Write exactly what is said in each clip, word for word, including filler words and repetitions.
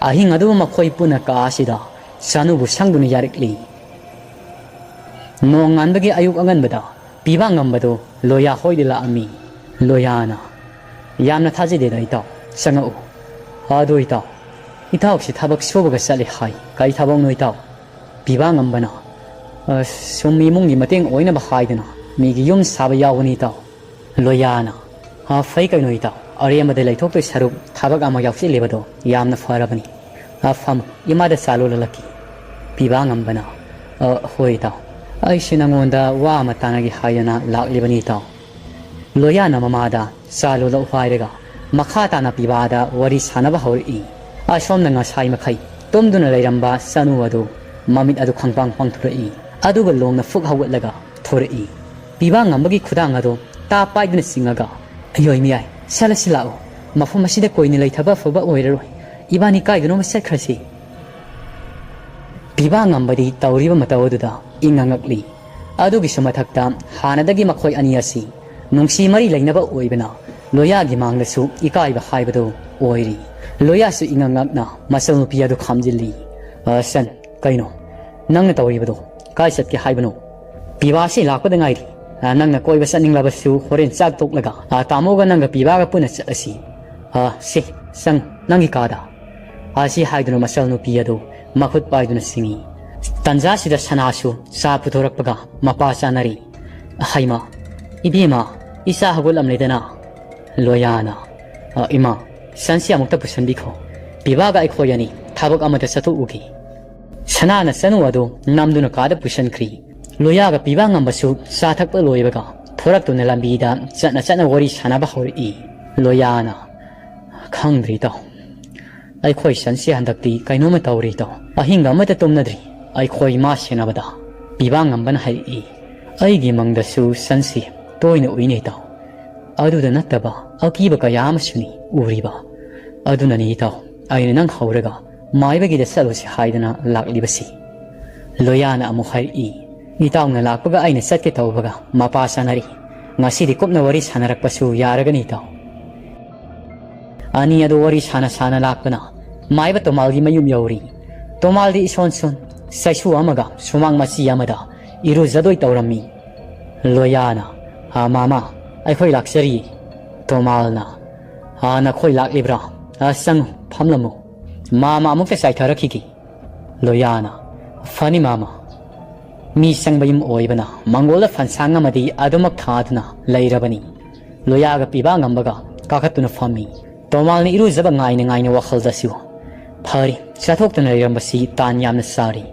ꯑꯍꯤꯡ ꯑꯗꯨ ꯃꯈꯣꯏ ꯄꯨꯟꯅ ꯀꯥ ꯑꯁꯤꯗ ꯆꯥꯅꯨꯕꯨ ꯁꯪꯗꯨꯅ ꯌꯥꯔꯛꯂꯤ꯫ ꯅꯣꯡꯉꯥꯟꯕꯒꯤ ꯑꯌꯨꯛ ꯑꯉꯟꯕꯗ ꯄꯤꯕꯥ ꯉꯝꯕꯗꯨ ꯂꯣꯌꯥ ꯍꯣꯏꯗ ꯂꯥꯛꯑꯝꯃꯤ꯫ ꯂꯣꯌꯥꯅ, "ꯌꯥꯝꯅ ꯊꯥꯖꯗꯦꯗ ꯏꯇꯥꯎ, ꯆꯪꯉꯛꯎ꯫" "ꯑꯗꯨ ꯏꯇꯥꯎ, ꯏꯇꯥꯎꯁꯤ ꯊꯕꯛ ꯁꯨꯕꯒ ꯆꯠꯂꯤ ꯍꯥꯏ, ꯀꯔꯤ ꯊꯕꯛꯅꯣ ꯏꯇꯥꯎ?" ꯄꯤꯕꯥ ꯉꯝꯕꯅ, "ꯑ, ꯁꯨꯝ ꯏꯃꯨꯡꯒꯤ ꯃꯇꯦꯡ ꯑꯣꯏꯅꯕ ꯍꯥꯏꯗꯅ ꯃꯤꯒꯤ ꯌꯨꯝ ꯁꯥꯕ ꯌꯥꯎꯕꯅꯤ ꯏꯇꯥꯎ꯫" ꯂꯣꯌꯥꯅ, "ꯑ, ꯐꯩ ꯀꯩꯅꯣ ꯏꯇꯥꯎ, ꯑꯔꯦꯝꯕꯗ ꯂꯩꯊꯣꯛꯇꯣꯏ ꯁꯔꯨꯛ ꯊꯕꯛ ꯑꯃ ꯌꯥꯎꯁꯤꯜꯂꯤꯕꯗꯣ ꯌꯥꯝꯅ ꯐꯔꯕꯅꯤ꯫ ꯑ, ꯐꯝ, ꯏꯃꯥꯗ ꯆꯥ ꯂꯣꯜꯂꯛꯈꯤ꯫" ꯄꯤꯕꯥ ꯉꯝꯕꯅ, "ꯑ, ꯍꯣꯏ ꯏꯇꯥꯎ, ꯑꯩꯁꯦ ꯅꯉꯣꯟꯗ ꯋꯥ ꯑꯃ ꯇꯥꯟꯅꯒꯦ ꯍꯥꯏꯗꯅ ꯂꯥꯛꯂꯤꯕꯅꯤ ꯏꯇꯥꯎ꯫" ꯂꯣꯌꯥꯅ ꯃꯃꯥꯗ ꯆꯥ ꯂꯣꯜꯂꯛꯎ ꯍꯥꯏꯔꯒ ꯃꯈꯥ ꯇꯥꯅ ꯄꯤꯕꯥꯗ ꯋꯥꯔꯤ ꯁꯥꯟꯅꯕ ꯍꯧꯔꯛꯏ꯫ ꯑꯁꯣꯝꯅ ꯉꯁꯥꯏ ꯃꯈꯩ ꯇꯨꯝꯗꯨꯅ ꯂꯩꯔꯝꯕ ꯆꯅꯨ ꯑꯗꯨ ꯃꯃꯤꯠ ꯑꯗꯨ ꯈꯪꯄꯥꯡ ꯄꯥꯡꯊꯣꯔꯛꯏ꯫ ꯑꯗꯨꯒ ꯂꯣꯡꯅ ꯐꯨꯛ ꯍꯧꯒꯠꯂꯒ ꯊꯣꯔꯛꯏ꯫ ꯄꯤꯕꯥ ꯉꯝꯕꯒꯤ ꯈꯨꯗꯥꯡ ꯑꯗꯨ ꯇꯥ ꯄꯥꯏꯗꯨꯅ ꯆꯤꯡꯉꯒ, "ꯑꯌꯣꯏ ꯃꯤꯌꯥꯏ, ꯆꯠꯂꯁꯤ ꯂꯥꯛꯑꯣ꯫ ꯃꯐꯝ ꯑꯁꯤꯗ ꯀꯣꯏꯅ ꯂꯩꯊꯕ ꯑꯐꯕ ꯑꯣꯏꯔꯔꯣꯏ꯫ ꯏꯕꯥꯅꯤ ꯀꯥꯏꯗꯅꯣꯃ ꯆꯠꯈ꯭ꯔꯁꯤ꯫" ꯄꯤꯕꯥ ꯉꯝꯕꯗꯤ ꯇꯧꯔꯤꯕ ꯃꯇꯧ ꯑꯗꯨꯗ ꯏꯪꯉꯉꯛꯂꯤ꯫ ꯑꯗꯨꯒꯤꯁꯨ ꯃꯊꯛꯇ ꯍꯥꯟꯅꯗꯒꯤ ꯃꯈꯣꯏ ꯑꯅꯤ ꯑꯁꯤ ꯅꯨꯡꯁꯤ ꯃꯔꯤ ꯂꯩꯅꯕ ꯑꯣꯏꯕꯅ ꯂꯣꯌꯥꯒꯤ ꯃꯥꯡꯗꯁꯨ ꯏꯀꯥꯏꯕ ꯍꯥꯏꯕꯗꯨ ꯑꯣꯏꯔꯤ꯫ ꯂꯣꯌꯥꯁꯨ ꯏꯉꯛꯉꯛꯅ ꯃꯆꯜꯅꯨꯄꯤ ꯑꯗꯨ ꯈꯥꯝꯖꯤꯜꯂꯤ꯫ "ꯑ, ꯁꯟ, ꯀꯩꯅꯣ ꯅꯪꯅ ꯇꯧꯔꯤꯕꯗꯣ? ꯀꯥꯏ ꯆꯠꯀꯦ ꯍꯥꯏꯕꯅꯣ?" "ꯄꯤꯕꯥꯁꯤ ꯂꯥꯛꯄꯗ ꯉꯥꯏꯔꯤ꯫ ꯑ, ꯅꯪꯅ ꯀꯣꯏꯕ ꯆꯠꯅꯤꯡꯂꯕꯁꯨ ꯍꯣꯔꯦꯟ ꯆꯥꯛ ꯇꯣꯛꯂꯒ, ꯑ, ꯇꯥꯃꯣꯒ ꯅꯪꯒ ꯄꯤꯕꯥꯒ ꯄꯨꯟꯅ ꯆꯠꯂꯁꯤ꯫ ꯑ, ꯁꯤ, ꯆꯪ, ꯅꯪꯒꯤ ꯀꯥꯗ꯫" ꯑꯁꯤ ꯍꯥꯏꯗꯨꯅ ꯃꯆꯜꯅꯨꯄꯤ ꯑꯗꯨ ꯃꯈꯨꯠ ꯄꯥꯏꯗꯨꯅ ꯆꯤꯡꯏ꯫ ꯇꯟꯖꯥꯁꯤꯗ ꯁꯅꯥꯁꯨ ꯆꯥ ꯄꯨꯊꯣꯔꯛꯄꯒ ꯃꯄꯥ ꯆꯥꯅꯔꯤ꯫ "ꯍꯩꯃꯥ, ꯏꯕꯦꯝꯃ, ꯏꯆꯥ ꯍꯧꯒꯠꯂꯝꯂꯦꯗꯅ꯫" ꯂꯣꯌꯥꯅ, "ꯑ, ꯏꯃꯥ, ꯁꯟꯁꯤ ꯑꯃꯨꯛꯇ ꯄꯨꯁꯟꯕꯤꯈꯣ꯫ ꯄꯤꯕꯥꯒ ꯑꯩꯈꯣꯏ ꯑꯅꯤ ꯊꯕꯛ ꯑꯃꯗ ꯆꯠꯊꯣꯛꯎꯒꯦ꯫" ꯁꯅꯥꯅ ꯆꯅꯨ ꯑꯗꯨ ꯅꯝꯗꯨꯅ ꯀꯥꯗ ꯄꯨꯁꯟꯈ꯭ꯔꯤ꯫ ꯂꯣꯌꯥꯒ ꯄꯤꯕꯥ ꯉꯝꯕꯁꯨ ꯆꯥ ꯊꯛꯄ ꯂꯣꯏꯕꯒ ꯊꯣꯔꯛꯇꯨꯅ ꯂꯝꯕꯤꯗ ꯆꯠꯅ ꯆꯠꯅ ꯋꯥꯔꯤ ꯁꯥꯟꯅꯕ ꯍꯧꯔꯛꯏ꯫ ꯂꯣꯌꯥꯅ, "ꯈꯪꯗ꯭ꯔꯤ ꯏꯇꯥꯎ, ꯑꯩꯈꯣꯏ ꯁꯟꯁꯤ ꯍꯟꯗꯛꯇꯤ ꯀꯩꯅꯣꯝꯃ ꯇꯧꯔꯤ ꯏꯇꯥꯎ꯫ ꯑꯍꯤꯡꯒ ꯑꯃꯠꯇ ꯇꯨꯝꯅꯗ꯭ꯔꯤ ꯑꯩꯈꯣꯏ ꯃꯥ ꯁꯦꯟꯅꯕꯗ꯫" ꯄꯤꯕꯥ ꯉꯝꯕꯅ ꯍꯥꯏꯔꯛꯏ꯫ "ꯑꯩꯒꯤ ꯃꯪꯗꯁꯨ ꯁꯟꯁꯤ ꯇꯣꯏꯅ ꯎꯏꯅꯦ ꯏꯇꯥꯎ꯫ ꯑꯗꯨꯗ ꯅꯠꯇꯕ ꯑꯀꯤꯕ ꯀꯌꯥ ꯑꯃꯁꯨꯅꯤ ꯎꯔꯤꯕ꯫ ꯑꯗꯨꯅꯅꯤ ꯏꯇꯥꯎ, ꯑꯩꯅ ꯅꯪ ꯍꯧꯔꯒ ꯃꯥꯏꯕꯒꯤꯗ ꯆꯠꯂꯨꯁꯤ ꯍꯥꯏꯗꯅ ꯂꯥꯛꯂꯤꯕꯁꯤ꯫" ꯂꯣꯌꯥꯅ ꯑꯃꯨꯛ ꯍꯥꯏꯔꯛꯏ, "ꯏꯇꯥꯎꯅ ꯂꯥꯛꯄꯒ ꯑꯩꯅ ꯆꯠꯀꯦ ꯇꯧꯕꯒ ꯃꯄꯥ ꯆꯥꯅꯔꯤ꯫ ꯉꯁꯤꯗꯤ ꯀꯨꯞꯅ ꯋꯥꯔꯤ ꯁꯥꯟꯅꯔꯛꯄꯁꯨ ꯌꯥꯔꯒꯅꯤ ꯏꯇꯥꯎ꯫" ꯑꯅꯤ ꯑꯗꯨ ꯋꯥꯔꯤ ꯁꯥꯟꯅ ꯁꯥꯟꯅ ꯂꯥꯛꯄꯅ ꯃꯥꯏꯕ ꯇꯣꯃꯥꯜꯒꯤ ꯃꯌꯨꯝ ꯌꯧꯔꯤ꯫ ꯇꯣꯃꯥꯜꯗꯤ ꯏꯁꯣꯟ ꯁꯣꯟ ꯆꯩꯁꯨ ꯑꯃꯒ ꯁꯨꯃꯥꯡ ꯃꯆꯤ ꯑꯃꯗ ꯏꯔꯨꯖꯗꯣꯏ ꯇꯧꯔꯝꯃꯤ꯫ ꯂꯣꯌꯥꯅ, "ꯑ, ꯃꯥꯃꯥ, ꯑꯩꯈꯣꯏ ꯂꯥꯛꯆꯔꯤ꯫" ꯇꯣꯃꯥꯜꯅ, "ꯑ, ꯅꯈꯣꯏ ꯂꯥꯛꯂꯤꯕ꯭ꯔꯥ? ꯑ, ꯆꯪꯉꯨ, ꯐꯝꯂꯝꯃꯨ꯫ ꯃꯥꯃꯥ ꯑꯃꯨꯛꯇ ꯆꯥꯏꯊꯔꯛꯈꯤꯒꯦ꯫" ꯂꯣꯌꯥꯅ, "ꯐꯅꯤ ꯃꯥꯃꯥ꯫" ꯃꯤ ꯆꯪꯕ ꯌꯨꯝ ꯑꯣꯏꯕꯅ ꯃꯪꯒꯣꯜꯗ ꯐꯟꯁꯥꯡ ꯑꯃꯗꯤ ꯑꯗꯨꯃꯛ ꯊꯥꯗꯨꯅ ꯂꯩꯔꯕꯅꯤ꯫ ꯂꯣꯌꯥꯒ ꯄꯤꯕꯥ ꯉꯝꯕꯒ ꯀꯥꯈꯠꯇꯨꯅ ꯐꯝꯃꯤ꯫ ꯇꯣꯃꯥꯜꯅ ꯏꯔꯨꯖꯕ ꯉꯥꯏꯅ ꯉꯥꯏꯅ ꯋꯥꯈꯜꯗꯁꯨ, "ꯐꯔꯦ, ꯆꯠꯊꯣꯛꯇꯅ ꯂꯩꯔꯝꯕꯁꯤ ꯇꯥꯟ ꯌꯥꯝꯅ ꯆꯥꯔꯤ,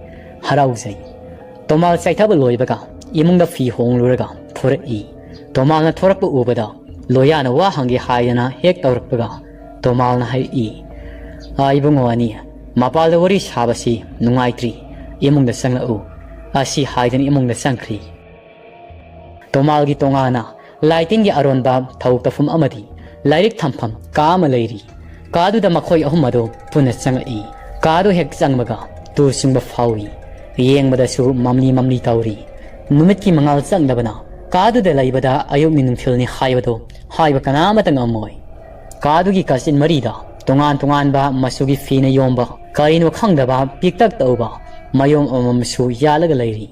ꯍꯔꯥꯎꯖꯩ꯫" ꯇꯣꯃꯥꯜ ꯆꯥꯏꯊꯕ ꯂꯣꯏꯕꯒ ꯏꯃꯨꯡꯗ ꯐꯤ ꯍꯣꯡꯂꯨꯔꯒ ꯊꯣꯔꯛꯏ꯫ ꯇꯣꯃꯥꯜꯅ ꯊꯣꯔꯛꯄ ꯎꯕꯗ ꯂꯣꯌꯥꯅ ꯋꯥ ꯍꯪꯒꯦ ꯍꯥꯏꯗꯅ ꯍꯦꯛ ꯇꯧꯔꯛꯄꯒ ꯇꯣꯃꯥꯜꯅ ꯍꯥꯏꯔꯛꯏ, "ꯑꯥ, ꯏꯕꯨꯡꯉꯣ ꯑꯅꯤ, ꯃꯄꯥꯜꯗ ꯋꯥꯔꯤ ꯁꯥꯕꯁꯤ ꯅꯨꯡꯉꯥꯏꯇ꯭ꯔꯤ, ꯏꯃꯨꯡꯗ ꯆꯪꯂꯛꯎ꯫" ꯑꯁꯤ ꯍꯥꯏꯗꯨꯅ ꯏꯃꯨꯡꯗ ꯆꯪꯈ꯭ꯔꯤ꯫ ꯇꯣꯃꯥꯜꯒꯤ ꯇꯣꯉꯥꯟꯅ ꯂꯥꯏꯇꯤꯟꯒꯤ ꯑꯔꯣꯟꯕ ꯊꯧ ꯇꯧꯐꯝ ꯑꯃꯗꯤ ꯂꯥꯏꯔꯤꯛ ꯊꯝꯐꯝ ꯀꯥ ꯑꯃ ꯂꯩꯔꯤ꯫ ꯀꯥꯗꯨꯗ ꯃꯈꯣꯏ ꯑꯍꯨꯝ ꯑꯗꯨ ꯄꯨꯟꯅ ꯆꯪꯂꯛꯏ꯫ ꯀꯥꯗꯨ ꯍꯦꯛ ꯆꯪꯕꯒ ꯇꯨ ꯆꯨꯡꯕ ꯐꯥꯎꯏ꯫ ꯌꯦꯡꯕꯗꯁꯨ ꯃꯝꯂꯤ ꯃꯝꯂꯤ ꯇꯧꯔꯤ꯫ ꯅꯨꯃꯤꯠꯀꯤ ꯃꯉꯥꯜ ꯆꯪꯗꯕꯅ ꯀꯥꯗꯨꯗ ꯂꯩꯕꯗ ꯑꯌꯨꯛꯅꯤ ꯅꯨꯡꯊꯤꯜꯅꯤ ꯍꯥꯏꯕꯗꯣ ꯍꯥꯏꯕ ꯀꯅꯥꯃꯇ ꯉꯝꯃꯣꯏ꯫ ꯀꯥꯗꯨꯒꯤ ꯀꯥꯆꯤꯟ ꯃꯔꯤꯗ ꯇꯣꯉꯥꯟ ꯇꯣꯉꯥꯟꯕ ꯃꯆꯨꯒꯤ ꯐꯤꯅ ꯌꯣꯝꯕ, ꯀꯔꯤꯅꯣ ꯈꯪꯗꯕ ꯄꯤꯛꯇꯛ ꯇꯧꯕ ꯃꯌꯣꯝ ꯑꯃꯃꯝꯁꯨ ꯌꯥꯜꯂꯒ ꯂꯩꯔꯤ꯫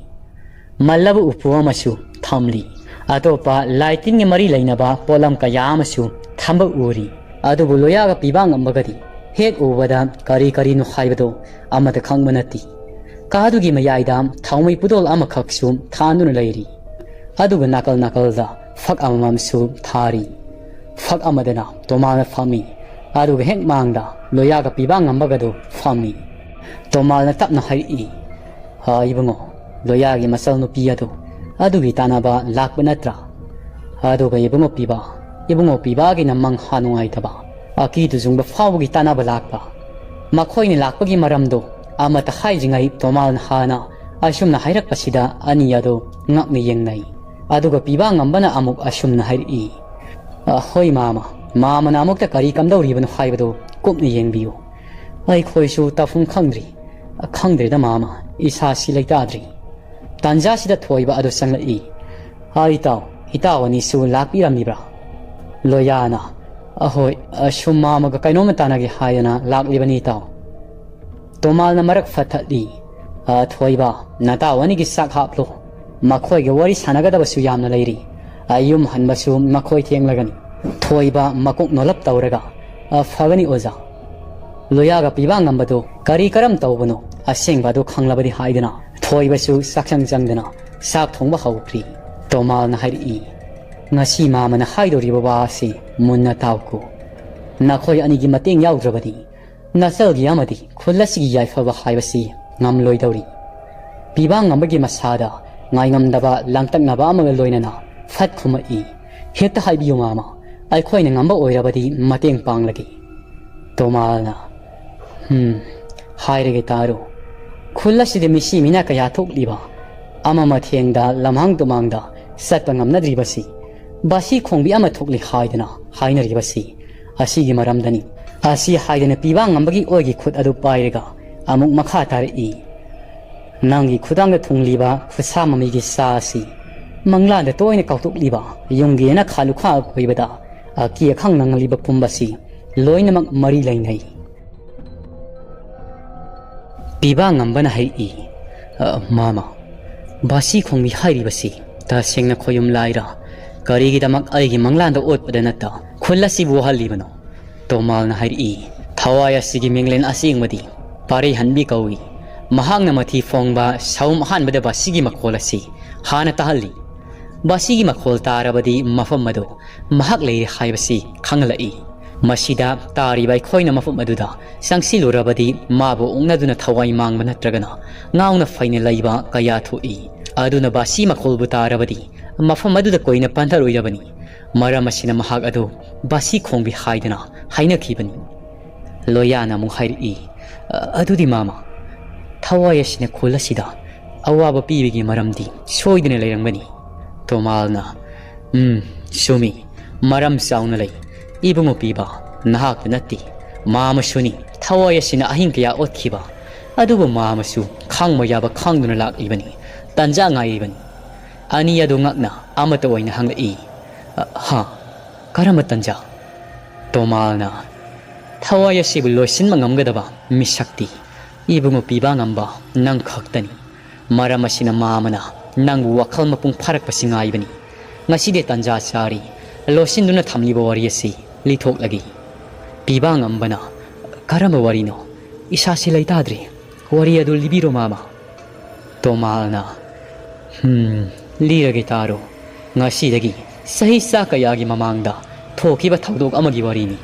ꯃꯜꯂꯕ ꯎꯄꯨ ꯑꯃꯁꯨ ꯊꯝꯂꯤ꯫ ꯑꯇꯣꯞꯄ ꯂꯥꯏꯇꯤꯟꯒꯤ ꯃꯔꯤ ꯂꯩꯅꯕ ꯄꯣꯠꯂꯝ ꯀꯌꯥ ꯑꯃꯁꯨ ꯊꯝꯕ ꯎꯔꯤ꯫ ꯑꯗꯨꯕꯨ ꯂꯣꯌꯥꯒ ꯄꯤꯕꯥ ꯉꯝꯕꯒꯗꯤ ꯍꯦꯛ ꯎꯕꯗ ꯀꯔꯤ ꯀꯔꯤꯅꯣ ꯍꯥꯏꯕꯗꯨ ꯑꯃꯠꯇ ꯈꯪꯕ ꯅꯠꯇꯦ꯫ ꯀꯥꯗꯨꯒꯤ ꯃꯌꯥꯏꯗ ꯊꯥꯎꯃꯩ ꯄꯨꯗꯣꯜ ꯑꯃꯈꯛꯁꯨ ꯊꯥꯟꯗꯨꯅ ꯂꯩꯔꯤ꯫ ꯑꯗꯨꯒ ꯅꯥꯀꯜ ꯅꯥꯀꯜꯗ ꯐꯛ ꯑꯃꯃꯝꯁꯨ ꯊꯥꯔꯤ꯫ ꯐꯛ ꯑꯃꯗꯅ ꯇꯣꯃꯥꯜꯅ ꯐꯝꯃꯤ꯫ ꯑꯗꯨꯒ ꯍꯦꯛ ꯃꯥꯡꯗ ꯂꯣꯌꯥꯒ ꯄꯤꯕꯥ ꯉꯝꯕꯒꯗꯨ ꯐꯝꯃꯤ꯫ ꯇꯣꯃꯥꯜꯅ ꯇꯞꯅ ꯍꯥꯏꯔꯛꯏ, "ꯍꯥ, ꯏꯕꯨꯡꯉꯣ, ꯂꯣꯌꯥꯒꯤ ꯃꯆꯜ ꯅꯨꯄꯤ ꯑꯗꯨ, ꯑꯗꯨꯒꯤ ꯇꯥꯟꯅꯕ ꯂꯥꯛꯄ ꯅꯠꯇ꯭ꯔꯥ? ꯑꯗꯨꯒ ꯏꯕꯨꯡꯉꯣ ꯄꯤꯕꯥ, ꯏꯕꯨꯡꯉꯣ ꯄꯤꯕꯥꯒꯤꯅ ꯃꯪꯍꯥ ꯅꯨꯡꯉꯥꯏꯇꯕ, ꯑꯀꯤ ꯇꯨꯖꯨꯡꯕ ꯐꯥꯎꯕꯒꯤ ꯇꯥꯟꯅꯕ ꯂꯥꯛꯄ꯫ ꯃꯈꯣꯏꯅ ꯂꯥꯛꯄꯒꯤ ꯃꯔꯝꯗꯨ ꯑꯃꯠꯇ ꯍꯥꯏꯗ꯭ꯔꯤꯉꯩ ꯇꯣꯃꯥꯜꯅ ꯍꯥꯟꯅ ꯑꯁꯨꯝꯅ ꯍꯥꯏꯔꯛꯄꯁꯤꯗ ꯑꯅꯤ ꯑꯗꯨ ꯉꯛꯅ ꯌꯦꯡꯅꯩ꯫ ꯑꯗꯨꯒ ꯄꯤꯕꯥ ꯉꯝꯕꯅ ꯑꯃꯨꯛ ꯑꯁꯨꯝꯅ ꯍꯥꯏꯔꯛꯏ, 'ꯑ, ꯍꯣꯏ ꯃꯥꯃ, ꯃꯥꯃꯅ ꯑꯃꯨꯛꯇ ꯀꯔꯤ ꯀꯝꯗꯧꯔꯤꯕꯅꯣ ꯍꯥꯏꯕꯗꯨ ꯀꯨꯞꯅ ꯌꯦꯡꯕꯤꯌꯨ꯫ ꯑꯩꯈꯣꯏꯁꯨ ꯇꯧꯐꯝ ꯈꯪꯗ꯭ꯔꯤ꯫ ꯈꯪꯗ꯭ꯔꯦꯗ ꯃꯥꯃ, ꯏꯁꯥꯁꯤ ꯂꯩꯇꯥꯗ꯭ꯔꯤ꯫ ꯇꯥꯟꯖꯥꯁꯤꯗ ꯊꯣꯏꯕ ꯑꯗꯨ ꯆꯪꯂꯛꯏ꯫ ꯑ, ꯏꯇꯥꯎ, ꯏꯇꯥꯎ ꯑꯅꯤꯁꯨ ꯂꯥꯛꯄꯤꯔꯝꯃꯤꯕ꯭ꯔꯥ?" ꯂꯣꯌꯥꯅ, ꯑꯍꯣꯏ, ꯑ, ꯁꯨꯝ ꯃꯥꯝꯃꯒ ꯀꯩꯅꯣꯝꯃ ꯇꯥꯟꯅꯒꯦ ꯍꯥꯏꯗꯅ ꯂꯥꯛꯂꯤꯕꯅꯤ, ꯏꯇꯥꯎ꯫ ꯇꯣꯃꯥꯜꯅ ꯃꯔꯛ ꯐꯠꯊꯠꯂꯤ꯫ "ꯑ, ꯊꯣꯏꯕ, ꯅꯇꯥꯎ ꯑꯅꯤꯒꯤ ꯆꯥꯛ ꯍꯥꯞꯂꯣ꯫ ꯃꯈꯣꯏꯒ ꯋꯥꯔꯤ ꯁꯥꯟꯅꯒꯗꯕꯁꯨ ꯌꯥꯝꯅ ꯂꯩꯔꯤ꯫ ꯑ, ꯌꯨꯝ ꯍꯟꯕꯁꯨ ꯃꯈꯣꯏ ꯊꯦꯡꯂꯒꯅꯤ꯫" ꯊꯣꯏꯕ ꯃꯀꯣꯛ ꯅꯣꯜꯂꯞ ꯇꯧꯔꯒ, "ꯑ, ꯐꯒꯅꯤ ꯑꯣꯖꯥ꯫ ꯂꯣꯌꯥꯒ ꯄꯤꯕꯥ ꯉꯝꯕꯗꯨ ꯀꯔꯤ ꯀꯔꯝ ꯇꯧꯕꯅꯣ? ꯑꯁꯦꯡꯕ ꯑꯗꯨ ꯈꯪꯂꯕꯗꯤ" ꯍꯥꯏꯗꯨꯅ ꯊꯣꯏꯕꯁꯨ ꯆꯥꯛꯁꯪ ꯆꯪꯗꯨꯅ ꯆꯥꯛ ꯊꯣꯡꯕ ꯍꯧꯈ꯭ꯔꯤ꯫ ꯇꯣꯃꯥꯜꯅ ꯍꯥꯏꯔꯛꯏ, "ꯉꯁꯤ ꯃꯥꯝꯃꯅ ꯍꯥꯏꯗꯧꯔꯤꯕ ꯋꯥ ꯑꯁꯤ ꯃꯨꯟꯅ ꯇꯥꯎꯀꯣ꯫ ꯅꯈꯣꯏ ꯑꯅꯤꯒꯤ ꯃꯇꯦꯡ ꯌꯥꯎꯗ꯭ꯔꯕꯗꯤ ꯅꯆꯜꯒꯤ ꯑꯃꯗꯤ ꯈꯨꯜ ꯑꯁꯤꯒꯤ ꯌꯥꯏꯐꯕ ꯍꯥꯏꯕꯁꯤ ꯉꯝꯂꯣꯏꯗꯧꯔꯤ꯫" ꯄꯤꯕꯥ ꯉꯝꯕꯒꯤ ꯃꯁꯥꯗ ꯉꯥꯏꯉꯝꯗꯕ ꯂꯥꯡꯇꯛꯅꯕ ꯑꯃꯒ ꯂꯣꯏꯅꯅ ꯐꯠ ꯈꯨꯝꯃꯛꯏ, "ꯍꯦꯛꯇ ꯍꯥꯏꯕꯤꯌꯨ ꯃꯥꯝꯃ, ꯑꯩꯈꯣꯏꯅ ꯉꯝꯕ ꯑꯣꯏꯔꯕꯗꯤ ꯃꯇꯦꯡ ꯄꯥꯡꯂꯒꯦ꯫" ꯇꯣꯃꯥꯜꯅ, "ꯍꯝ, ꯍꯥꯏꯔꯒꯦ ꯇꯥꯔꯣ꯫ ꯈꯨꯜ ꯑꯁꯤꯗ ꯃꯤꯁꯤ ꯃꯤꯅꯥ ꯀꯌꯥ ꯊꯣꯛꯂꯤꯕ, ꯑꯃ ꯃꯊꯦꯡꯗ ꯂꯝꯍꯥꯡ ꯇꯨꯃꯥꯡꯗ ꯆꯠꯄ ꯉꯝꯅꯗ꯭ꯔꯤꯕꯁꯤ, ꯕꯥꯁꯤ ꯈꯣꯡꯕꯤ ꯑꯃ ꯊꯣꯛꯂꯤ ꯍꯥꯏꯗꯅ ꯍꯥꯏꯅꯔꯤꯕꯁꯤ ꯑꯁꯤꯒꯤ ꯃꯔꯝꯗꯅꯤ꯫" ꯑꯁꯤ ꯍꯥꯏꯗꯅ ꯄꯤꯕꯥ ꯉꯝꯕꯒꯤ ꯑꯣꯏꯒꯤ ꯈꯨꯠ ꯑꯗꯨ ꯄꯥꯏꯔꯒ ꯑꯃꯨꯛ ꯃꯈꯥ ꯇꯥꯔꯛꯏ, "ꯅꯪꯒꯤ ꯈꯨꯗꯥꯡꯗ ꯊꯨꯡꯂꯤꯕ ꯈꯨꯠꯁꯥ ꯃꯃꯤꯒꯤ ꯆꯥ ꯑꯁꯤ ꯃꯪꯂꯥꯟꯗ ꯇꯣꯏꯅ ꯀꯥꯎꯊꯣꯛꯂꯤꯕ, ꯌꯨꯝꯒꯤ ꯌꯦꯅꯈꯥ ꯂꯨꯈꯥ ꯑꯀꯣꯏꯕꯗ ꯑꯀꯤ ꯑꯈꯪ ꯅꯪꯂꯤꯕ ꯄꯨꯝꯕꯁꯤ ꯂꯣꯏꯅꯃꯛ ꯃꯔꯤ ꯂꯩꯅꯩ꯫" ꯄꯤꯕꯥ ꯉꯝꯕꯅ ꯍꯥꯏꯔꯛꯏ, "ꯑ, ꯃꯥꯃ, ꯕꯥꯁꯤ ꯈꯣꯡꯕꯤ ꯍꯥꯏꯔꯤꯕꯁꯤ ꯇꯁꯦꯡꯅ ꯈꯣꯌꯨꯝ ꯂꯥꯏꯔ? ꯀꯔꯤꯒꯤꯗꯃꯛ ꯑꯩꯒꯤ ꯃꯪꯂꯥꯟꯗ ꯑꯣꯠꯄꯗ ꯅꯠꯇ ꯈꯨꯜ ꯑꯁꯤꯕꯨ ꯋꯥꯍꯜꯂꯤꯕꯅꯣ?" ꯇꯣꯃꯥꯜꯅ ꯍꯥꯏꯔꯛꯏ, "ꯊꯋꯥꯏ ꯑꯁꯤꯒꯤ ꯃꯤꯡꯂꯦꯟ ꯑꯁꯦꯡꯕꯗꯤ ꯄꯥꯔꯩꯍꯟꯕꯤ ꯀꯧꯏ꯫ ꯃꯍꯥꯛꯅ ꯃꯊꯤ ꯐꯣꯡꯕ ꯁꯥꯎꯝ ꯑꯍꯥꯟꯕꯗ ꯕꯥꯁꯤꯒꯤ ꯃꯈꯣꯜ ꯑꯁꯤ ꯍꯥꯟꯅ ꯇꯥꯍꯜꯂꯤ꯫ ꯕꯥꯁꯤꯒꯤ ꯃꯈꯣꯜ ꯇꯥꯔꯕꯗꯤ ꯃꯐꯝ ꯑꯗꯨ ꯃꯍꯥꯛ ꯂꯩꯔꯦ ꯍꯥꯏꯕꯁꯤ ꯈꯪꯍꯜꯂꯛꯏ꯫ ꯃꯁꯤꯗ ꯇꯥꯔꯤꯕ ꯑꯩꯈꯣꯏꯅ ꯃꯐꯝ ꯑꯗꯨꯗ ꯆꯪꯁꯤꯜꯂꯨꯔꯕꯗꯤ ꯃꯥꯕꯨ ꯑꯣꯛꯅꯗꯨꯅ ꯊꯋꯥꯏ ꯃꯥꯡꯕ ꯅꯠꯇ꯭ꯔꯒꯅ ꯉꯥꯎꯅ ꯐꯩꯅ ꯂꯩꯕ ꯀꯌꯥ ꯊꯣꯛꯏ꯫ ꯑꯗꯨꯅ ꯕꯥꯁꯤ ꯃꯈꯣꯜꯕꯨ ꯇꯥꯔꯕꯗꯤ ꯃꯐꯝ ꯑꯗꯨꯗ ꯀꯨꯏꯅ ꯄꯟꯊꯔꯣꯏꯗꯕꯅꯤ꯫ ꯃꯔꯝ ꯑꯁꯤꯅ ꯃꯍꯥꯛ ꯑꯗꯨ ꯕꯥꯁꯤ ꯈꯣꯡꯕꯤ ꯍꯥꯏꯗꯅ ꯍꯥꯏꯅꯈꯤꯕꯅꯤ꯫" ꯂꯣꯌꯥꯅ ꯑꯃꯨꯛ ꯍꯥꯏꯔꯛꯏ, "ꯑ-, ꯑꯗꯨꯗꯤ ꯃꯥꯃ, ꯊꯋꯥꯏ ꯑꯁꯤꯅ ꯈꯨꯜ ꯑꯁꯤꯗ ꯑꯋꯥꯕ ꯄꯤꯕꯒꯤ ꯃꯔꯝꯗꯤ ꯁꯣꯏꯗꯅ ꯂꯩꯔꯝꯒꯅꯤ꯫" ꯇꯣꯃꯥꯜꯅ, "ꯎꯝ, ꯆꯨꯝꯃꯤ, ꯃꯔꯝ ꯆꯥꯎꯅ ꯂꯩ꯫ ꯏꯕꯨꯡꯉꯣ ꯄꯤꯕ, ꯅꯍꯥꯛꯇ ꯅꯠꯇꯦ, ꯃꯥꯃꯁꯨꯅꯤ꯫ ꯊꯋꯥꯏ ꯑꯁꯤꯅ ꯑꯍꯤꯡ ꯀꯌꯥ ꯑꯣꯠꯈꯤꯕ, ꯑꯗꯨꯕꯨ ꯃꯥꯃꯁꯨ ꯈꯥꯡꯕ ꯌꯥꯕ ꯈꯥꯡꯗꯨꯅ ꯂꯥꯛꯂꯤꯕꯅꯤ, ꯇꯟꯖꯥ ꯉꯥꯏꯔꯤꯕꯅꯤ꯫" ꯑꯅꯤ ꯑꯗꯨ ꯉꯛꯅ ꯑꯃꯠꯇ ꯑꯣꯏꯅ ꯍꯪꯂꯛꯏ, "ꯑ, ꯍꯥ? ꯀꯔꯝꯕ ꯇꯟꯖꯥ?" ꯇꯣꯃꯥꯜꯅ, "ꯊꯋꯥꯏ ꯑꯁꯤꯕꯨ ꯂꯣꯏꯁꯤꯟꯕ ꯉꯝꯒꯗꯕ ꯃꯤꯁꯛꯇꯤ ꯏꯕꯨꯡꯉꯣ ꯄꯤꯕ ꯉꯝꯕ ꯅꯪ ꯈꯛꯇꯅꯤ꯫ ꯃꯔꯝ ꯑꯁꯤꯅ ꯃꯥꯃꯅ ꯅꯪꯕꯨ ꯋꯥꯈꯜ ꯃꯄꯨꯡ ꯐꯥꯔꯛꯄꯁꯤ ꯉꯥꯏꯕꯅꯤ꯫ ꯉꯁꯤꯗꯤ ꯇꯥꯟꯖꯥ ꯆꯥꯔꯤ, ꯂꯣꯠꯁꯤꯟꯗꯨꯅ ꯊꯝꯂꯤꯕ ꯋꯥꯔꯤ ꯑꯁꯤ ꯂꯤꯊꯣꯛꯂꯒꯦ꯫" ꯄꯤꯕ ꯉꯝꯕꯅ, "ꯀꯔꯝꯕ ꯋꯥꯔꯤꯅꯣ? ꯏꯁꯥꯁꯤ ꯂꯩꯇꯥꯗ꯭ꯔꯦ꯫ ꯋꯥꯔꯤ ꯑꯗꯨ ꯂꯤꯕꯤꯔꯣ ꯃꯥꯃ꯫" ꯇꯣꯃꯥꯜꯅ, "ꯍꯝ, ꯂꯤꯔꯒꯦ ꯇꯥꯔꯣ꯫ ꯉꯁꯤꯗꯒꯤ ꯆꯍꯤ ꯆꯥ ꯀꯌꯥꯒꯤ ꯃꯃꯥꯡꯗ ꯊꯣꯛꯈꯤꯕ ꯊꯧꯗꯣꯛ ꯑꯃꯒꯤ ꯋꯥꯔꯤꯅꯤ꯫"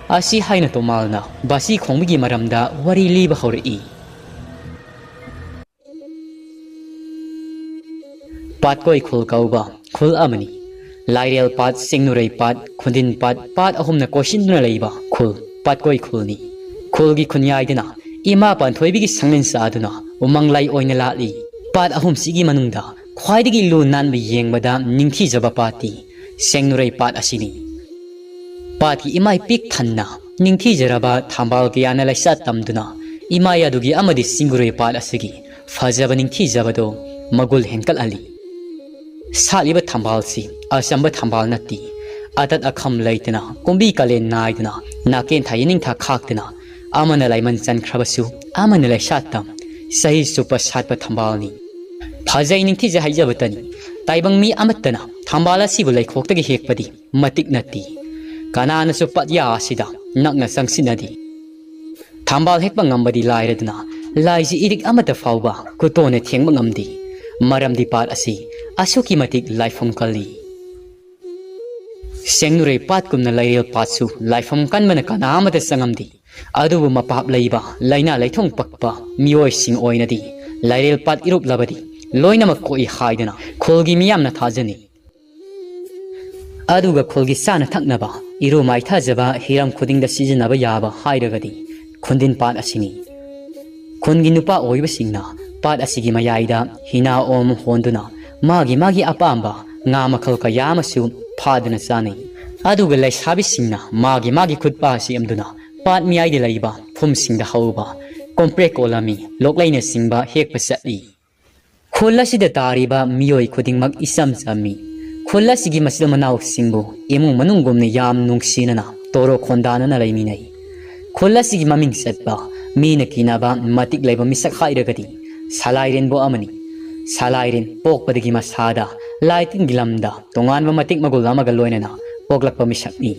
ꯑꯁꯤ ꯍꯥꯏꯅ ꯇꯣꯃꯥꯜꯅ ꯕꯥꯁꯤ ꯈꯣꯡꯕꯒꯤ ꯃꯔꯝꯗ ꯋꯥꯔꯤ ꯂꯤꯕ ꯍꯧꯔꯛꯏ꯫ ꯄꯥꯠꯀꯣꯏ ꯈꯨꯜ ꯀꯧꯕ ꯈꯨꯜ ꯑꯃꯅꯤ꯫ ꯂꯥꯏꯔꯦꯜ ꯄꯥꯠ, ꯁꯦꯡꯅꯨꯔꯩ ꯄꯥꯠ, ꯈꯨꯟꯗꯤꯟ ꯄꯥꯠ, ꯄꯥꯠ ꯑꯍꯨꯝꯅ ꯀꯣꯏꯁꯤꯟꯗꯨꯅ ꯂꯩꯕ ꯈꯨꯜ ꯄꯥꯠꯀꯣꯏ ꯈꯨꯜꯅꯤ꯫ ꯈꯨꯜꯒꯤ ꯈꯨꯟꯌꯥꯏꯗꯅ ꯏꯃꯥ ꯄꯥꯟꯊꯣꯏꯕꯤꯒꯤ ꯁꯪꯂꯦꯟ ꯆꯥꯗꯨꯅ ꯎꯃꯪ ꯂꯥꯏ ꯑꯣꯏꯅ ꯂꯥꯠꯂꯤ꯫ ꯄꯥꯠ ꯑꯍꯨꯝꯁꯤꯒꯤ ꯃꯅꯨꯡꯗ ꯈ꯭ꯋꯥꯏꯗꯒꯤ ꯂꯨ ꯅꯥꯟꯕ ꯌꯦꯡꯕꯗ ꯅꯤꯡꯊꯤꯖꯕ ꯄꯥꯠꯇꯤ ꯁꯦꯡꯅꯨꯔꯩ ꯄꯥꯠ ꯑꯁꯤꯅꯤ꯫ ꯄꯥꯠꯀꯤ ꯏꯃꯥꯏ ꯄꯤꯛ ꯊꯟꯅ ꯅꯤꯡꯊꯤꯖꯔꯕ ꯊꯝꯕꯥꯜ ꯀꯌꯥꯅ ꯂꯩꯁꯥꯠ ꯇꯝꯗꯨꯅ ꯏꯃꯥꯏ ꯑꯗꯨꯒꯤ ꯑꯃꯗꯤ ꯁꯤꯡꯒꯨꯔꯩ ꯄꯥꯠ ꯑꯁꯤꯒꯤ ꯐꯖꯕ ꯅꯤꯡꯊꯤꯖꯕꯗꯣ ꯃꯒꯨꯜ ꯍꯦꯟꯀꯠꯍꯜꯂꯤ꯫ ꯁꯥꯠꯂꯤꯕ ꯊꯝꯕꯥꯜꯁꯤ ꯑꯆꯝꯕ ꯊꯝꯕꯥꯜ ꯅꯠꯇꯦ꯫ ꯑꯇꯠ ꯑꯈꯝ ꯂꯩꯇꯅ, ꯀꯨꯝꯕꯤ ꯀꯥꯂꯦꯟ ꯅꯥꯏꯗꯅ, ꯅꯥꯀꯦꯟꯊꯥ ꯌꯦꯅꯤꯡꯊꯥ ꯈꯥꯛꯇꯅ, ꯑꯃꯅ ꯂꯥꯏꯃꯟ ꯆꯟꯈ꯭ꯔꯕꯁꯨ ꯑꯃꯅ ꯂꯩꯁꯥꯠ ꯇꯝ, ꯆꯍꯤ ꯆꯨꯞꯄ ꯁꯥꯠꯄ ꯊꯝꯕꯥꯜꯅꯤ꯫ ꯐꯖꯩ ꯅꯤꯡꯊꯤꯖꯩ ꯍꯥꯏꯖꯕꯇꯅꯤ, ꯇꯥꯏꯕꯪ ꯃꯤ ꯑꯃꯠꯇꯅ ꯊꯝꯕꯥꯜ ꯑꯁꯤꯕꯨ ꯂꯩꯈꯣꯛꯇꯒꯤ ꯍꯦꯛꯄꯗꯤ ꯃꯇꯤꯛ ꯅꯠꯇꯦ꯫ ꯀꯅꯥꯅꯁꯨ ꯄꯥꯠꯌꯥ ꯑꯁꯤꯗ ꯅꯛꯅ ꯆꯪꯁꯤꯟꯅꯗꯦ꯫ ꯊꯝꯕꯥꯜ ꯍꯦꯛꯄ ꯉꯝꯕꯗꯤ ꯂꯥꯏꯔꯗꯅ, ꯂꯥꯏꯁꯤ ꯏꯔꯤꯛ ꯑꯃꯠꯇ ꯐꯥꯎꯕ ꯈꯨꯇꯣꯟꯅ ꯊꯦꯡꯕ ꯉꯝꯗꯦ꯫ ꯃꯔꯝꯗꯤ ꯄꯥꯠ ꯑꯁꯤ ꯑꯁꯨꯛꯀꯤ ꯃꯇꯤꯛ ꯂꯥꯏꯐꯝ ꯀꯜꯂꯤ꯫ ꯁꯦꯡꯅꯨꯔꯩ ꯄꯥꯠꯀꯨꯝꯅ ꯂꯩꯔꯦꯜ ꯄꯥꯠꯁꯨ ꯂꯥꯏꯐꯝ ꯀꯟꯕꯅ ꯀꯅꯥ ꯑꯃꯠꯇ ꯆꯪꯉꯝꯗꯦ꯫ ꯑꯗꯨꯕꯨ ꯃꯄꯥꯞ ꯂꯩꯕ, ꯂꯥꯏꯅꯥ ꯂꯥꯏꯊꯨꯡ ꯄꯛꯄ ꯃꯤꯑꯣꯏꯁꯤꯡ ꯑꯣꯏꯅꯗꯤ ꯂꯩꯔꯦꯜ ꯄꯥꯠ ꯏꯔꯨꯞꯂꯕꯗꯤ ꯂꯣꯏꯅꯃꯛ ꯀꯣꯛꯏ ꯍꯥꯏꯗꯅ ꯈꯨꯜꯒꯤ ꯃꯤꯌꯥꯝꯅ ꯊꯥꯖꯅꯩ꯫ ꯑꯗꯨꯒ ꯈꯨꯜꯒꯤ ꯆꯥꯅ ꯊꯛꯅꯕ, ꯏꯔꯨ ꯃꯥꯏꯊꯖꯕ, ꯍꯤꯔꯝ ꯈꯨꯗꯤꯡꯗ ꯁꯤꯖꯤꯟꯅꯕ ꯌꯥꯕ ꯍꯥꯏꯔꯒꯗꯤ ꯈꯨꯟꯗꯤꯟ ꯄꯥꯠ ꯑꯁꯤꯅꯤ꯫ ꯈꯨꯟꯒꯤ ꯅꯨꯄꯥ ꯑꯣꯏꯕꯁꯤꯡꯅ ꯄꯥꯠ ꯑꯁꯤꯒꯤ ꯃꯌꯥꯏꯗ ꯍꯤꯅꯥ ꯑꯣꯝ ꯍꯣꯟꯗꯨꯅ ꯃꯥꯒꯤ ꯃꯥꯒꯤ ꯑꯄꯥꯝꯕ ꯉꯥ ꯃꯈꯜ ꯀꯌꯥ ꯑꯃꯁꯨ ꯐꯥꯗꯨꯅ ꯆꯥꯅꯩ꯫ ꯑꯗꯨꯒ ꯂꯩꯁꯥꯕꯤꯁꯤꯡꯅ ꯃꯥꯒꯤ ꯃꯥꯒꯤ ꯈꯨꯠꯄꯥ ꯁꯦꯝꯗꯨꯅ ꯄꯥꯠ ꯃꯌꯥꯏꯗ ꯂꯩꯕ ꯐꯨꯝꯁꯤꯡꯗ ꯍꯧꯕ ꯀꯣꯝꯄ꯭ꯔꯦꯛ ꯀꯣꯂꯝꯃꯤ, ꯂꯣꯛꯂꯩꯅꯆꯤꯡꯕ ꯍꯦꯛꯄ ꯆꯠꯂꯤ꯫ ꯈꯨꯜ ꯑꯁꯤꯗ ꯇꯥꯔꯤꯕ ꯃꯤꯑꯣꯏ ꯈꯨꯗꯤꯡꯃꯛ ꯏꯆꯝ ꯆꯝꯃꯤ꯫ ꯈꯨꯜ ꯑꯁꯤꯒꯤ ꯃꯆꯤꯟ ꯃꯅꯥꯎꯁꯤꯡꯕꯨ ꯏꯃꯨꯡ ꯃꯅꯨꯡꯒꯨꯝꯅ ꯌꯥꯝ ꯅꯨꯡꯁꯤꯅꯅ ꯇꯣꯔꯣ ꯈꯣꯟꯗꯥꯅꯅ ꯂꯩꯃꯤꯟꯅꯩ꯫ ꯈꯨꯜ ꯑꯁꯤꯒꯤ ꯃꯃꯤꯡ ꯆꯠꯄ, ꯃꯤꯅ ꯀꯤꯅꯕ ꯃꯇꯤꯛ ꯂꯩꯕ ꯃꯤꯁꯛ ꯍꯥꯏꯔꯒꯗꯤ ꯁꯂꯥꯏꯔꯦꯟꯕꯨ ꯑꯃꯅꯤ꯫ ꯁꯂꯥꯏꯔꯦꯟ ꯄꯣꯛꯄꯗꯒꯤ ꯃꯁꯥꯗ ꯂꯥꯏ ꯇꯤꯟꯒꯤ ꯂꯝꯗ ꯇꯣꯉꯥꯟꯕ ꯃꯇꯤꯛ ꯃꯒꯨꯜ ꯑꯃꯒ ꯂꯣꯏꯅꯅ ꯄꯣꯛꯂꯛꯄ ꯃꯤꯁꯛꯅꯤ꯫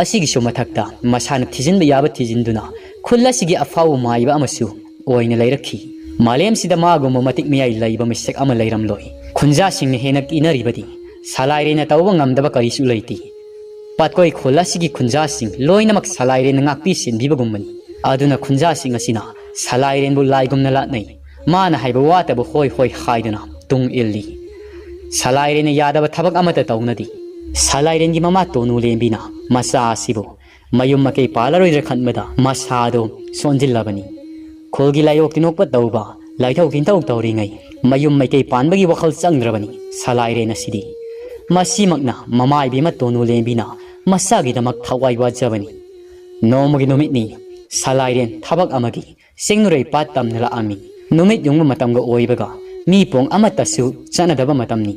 ꯑꯁꯤꯒꯤꯁꯨ ꯃꯊꯛꯇ ꯃꯁꯥꯅ ꯊꯤꯖꯤꯟꯕ ꯌꯥꯕ ꯊꯤꯖꯤꯟꯗꯨꯅ ꯈꯨꯜ ꯑꯁꯤꯒꯤ ꯑꯐꯥꯎꯕ ꯃꯥꯏꯕ ꯑꯃꯁꯨ ꯑꯣꯏꯅ ꯂꯩꯔꯛꯈꯤ꯫ ꯃꯥꯂꯦꯝꯁꯤꯗ ꯃꯥꯒꯨꯝꯕ ꯃꯇꯤꯛ ꯃꯌꯥꯏ ꯂꯩꯕ ꯃꯤꯁꯛ ꯑꯃ ꯂꯩꯔꯝꯂꯣꯏ꯫ ꯈꯨꯟꯖꯥꯁꯤꯡꯅ ꯍꯦꯟꯅ ꯀꯤꯅꯔꯤꯕꯗꯤ ꯁꯂꯥꯏꯔꯦꯟꯅ ꯇꯧꯕ ꯉꯝꯗꯕ ꯀꯔꯤꯁꯨ ꯂꯩꯇꯦ꯫ ꯄꯥꯠꯀꯣꯏ ꯈꯨꯜ ꯑꯁꯤꯒꯤ ꯈꯨꯟꯖꯥꯁꯤꯡ ꯂꯣꯏꯅꯃꯛ ꯁꯂꯥꯏꯔꯦꯟꯅ ꯉꯥꯛꯄꯤ ꯁꯦꯟꯕꯤꯕꯒꯨꯝꯕꯅꯤ꯫ ꯑꯗꯨꯅ ꯈꯨꯟꯖꯥꯁꯤꯡ ꯑꯁꯤꯅ ꯁꯂꯥꯏꯔꯦꯟꯕꯨ ꯂꯥꯏꯒꯨꯝꯅ ꯂꯥꯠꯅꯩ꯫ ꯃꯥꯅ ꯍꯥꯏꯕ ꯋꯥꯇꯕꯨ ꯍꯣꯏ ꯍꯣꯏ ꯍꯥꯏꯗꯨꯅ ꯇꯨꯡ ꯏꯜꯂꯤ꯫ ꯁꯂꯥꯏꯔꯦꯟꯅ ꯌꯥꯗꯕ ꯊꯕꯛ ꯑꯃꯠꯇ ꯇꯧꯅꯗꯦ꯫ ꯁꯂꯥꯏꯔꯦꯟꯒꯤ ꯃꯃꯥ ꯇꯣꯅꯨ ꯂꯦꯝꯕꯤꯅ ꯃꯆꯥ ꯑꯁꯤꯕꯨ ꯃꯌꯨꯝ ꯃꯀꯩ ꯄꯥꯜꯂꯔꯣꯏꯗ꯭ꯔꯥ ꯈꯟꯕꯗ ꯃꯁꯥꯗꯣ ꯁꯣꯟꯖꯤꯜꯂꯕꯅꯤ꯫ ꯈꯨꯜꯒꯤ ꯂꯥꯏꯌꯣꯛ ꯇꯤꯟꯅꯣꯛꯄ ꯇꯧꯕ, ꯂꯥꯏꯊꯧ ꯇꯤꯟꯊꯧ ꯇꯧꯔꯤꯉꯩ ꯃꯌꯨꯝ ꯃꯩꯀꯩ ꯄꯥꯟꯕꯒꯤ ꯋꯥꯈꯜ ꯆꯪꯗ꯭ꯔꯕꯅꯤ ꯁꯂꯥꯏꯔꯦꯟ ꯑꯁꯤꯗꯤ꯫ ꯃꯁꯤꯃꯛꯅ ꯃꯃꯥ ꯏꯕꯦꯝꯃ ꯇꯣꯅꯨ ꯂꯦꯝꯕꯤꯅ ꯃꯁꯥꯒꯤꯗꯃꯛ ꯊꯋꯥꯏ ꯋꯥꯖꯕꯅꯤ꯫ ꯅꯣꯡꯃꯒꯤ ꯅꯨꯃꯤꯠꯅꯤ, ꯁꯂꯥꯏꯔꯦꯟ ꯊꯕꯛ ꯑꯃꯒꯤ ꯆꯤꯡꯅꯨꯔꯩ ꯄꯥꯠ ꯇꯝꯅ ꯂꯥꯛꯑꯝꯃꯤ꯫ ꯅꯨꯃꯤꯠ ꯌꯨꯡꯕ ꯃꯇꯝꯒ ꯑꯣꯏꯕꯒ ꯃꯤ ꯄꯣꯡ ꯑꯃꯠꯇꯁꯨ ꯆꯠꯅꯗꯕ ꯃꯇꯝꯅꯤ꯫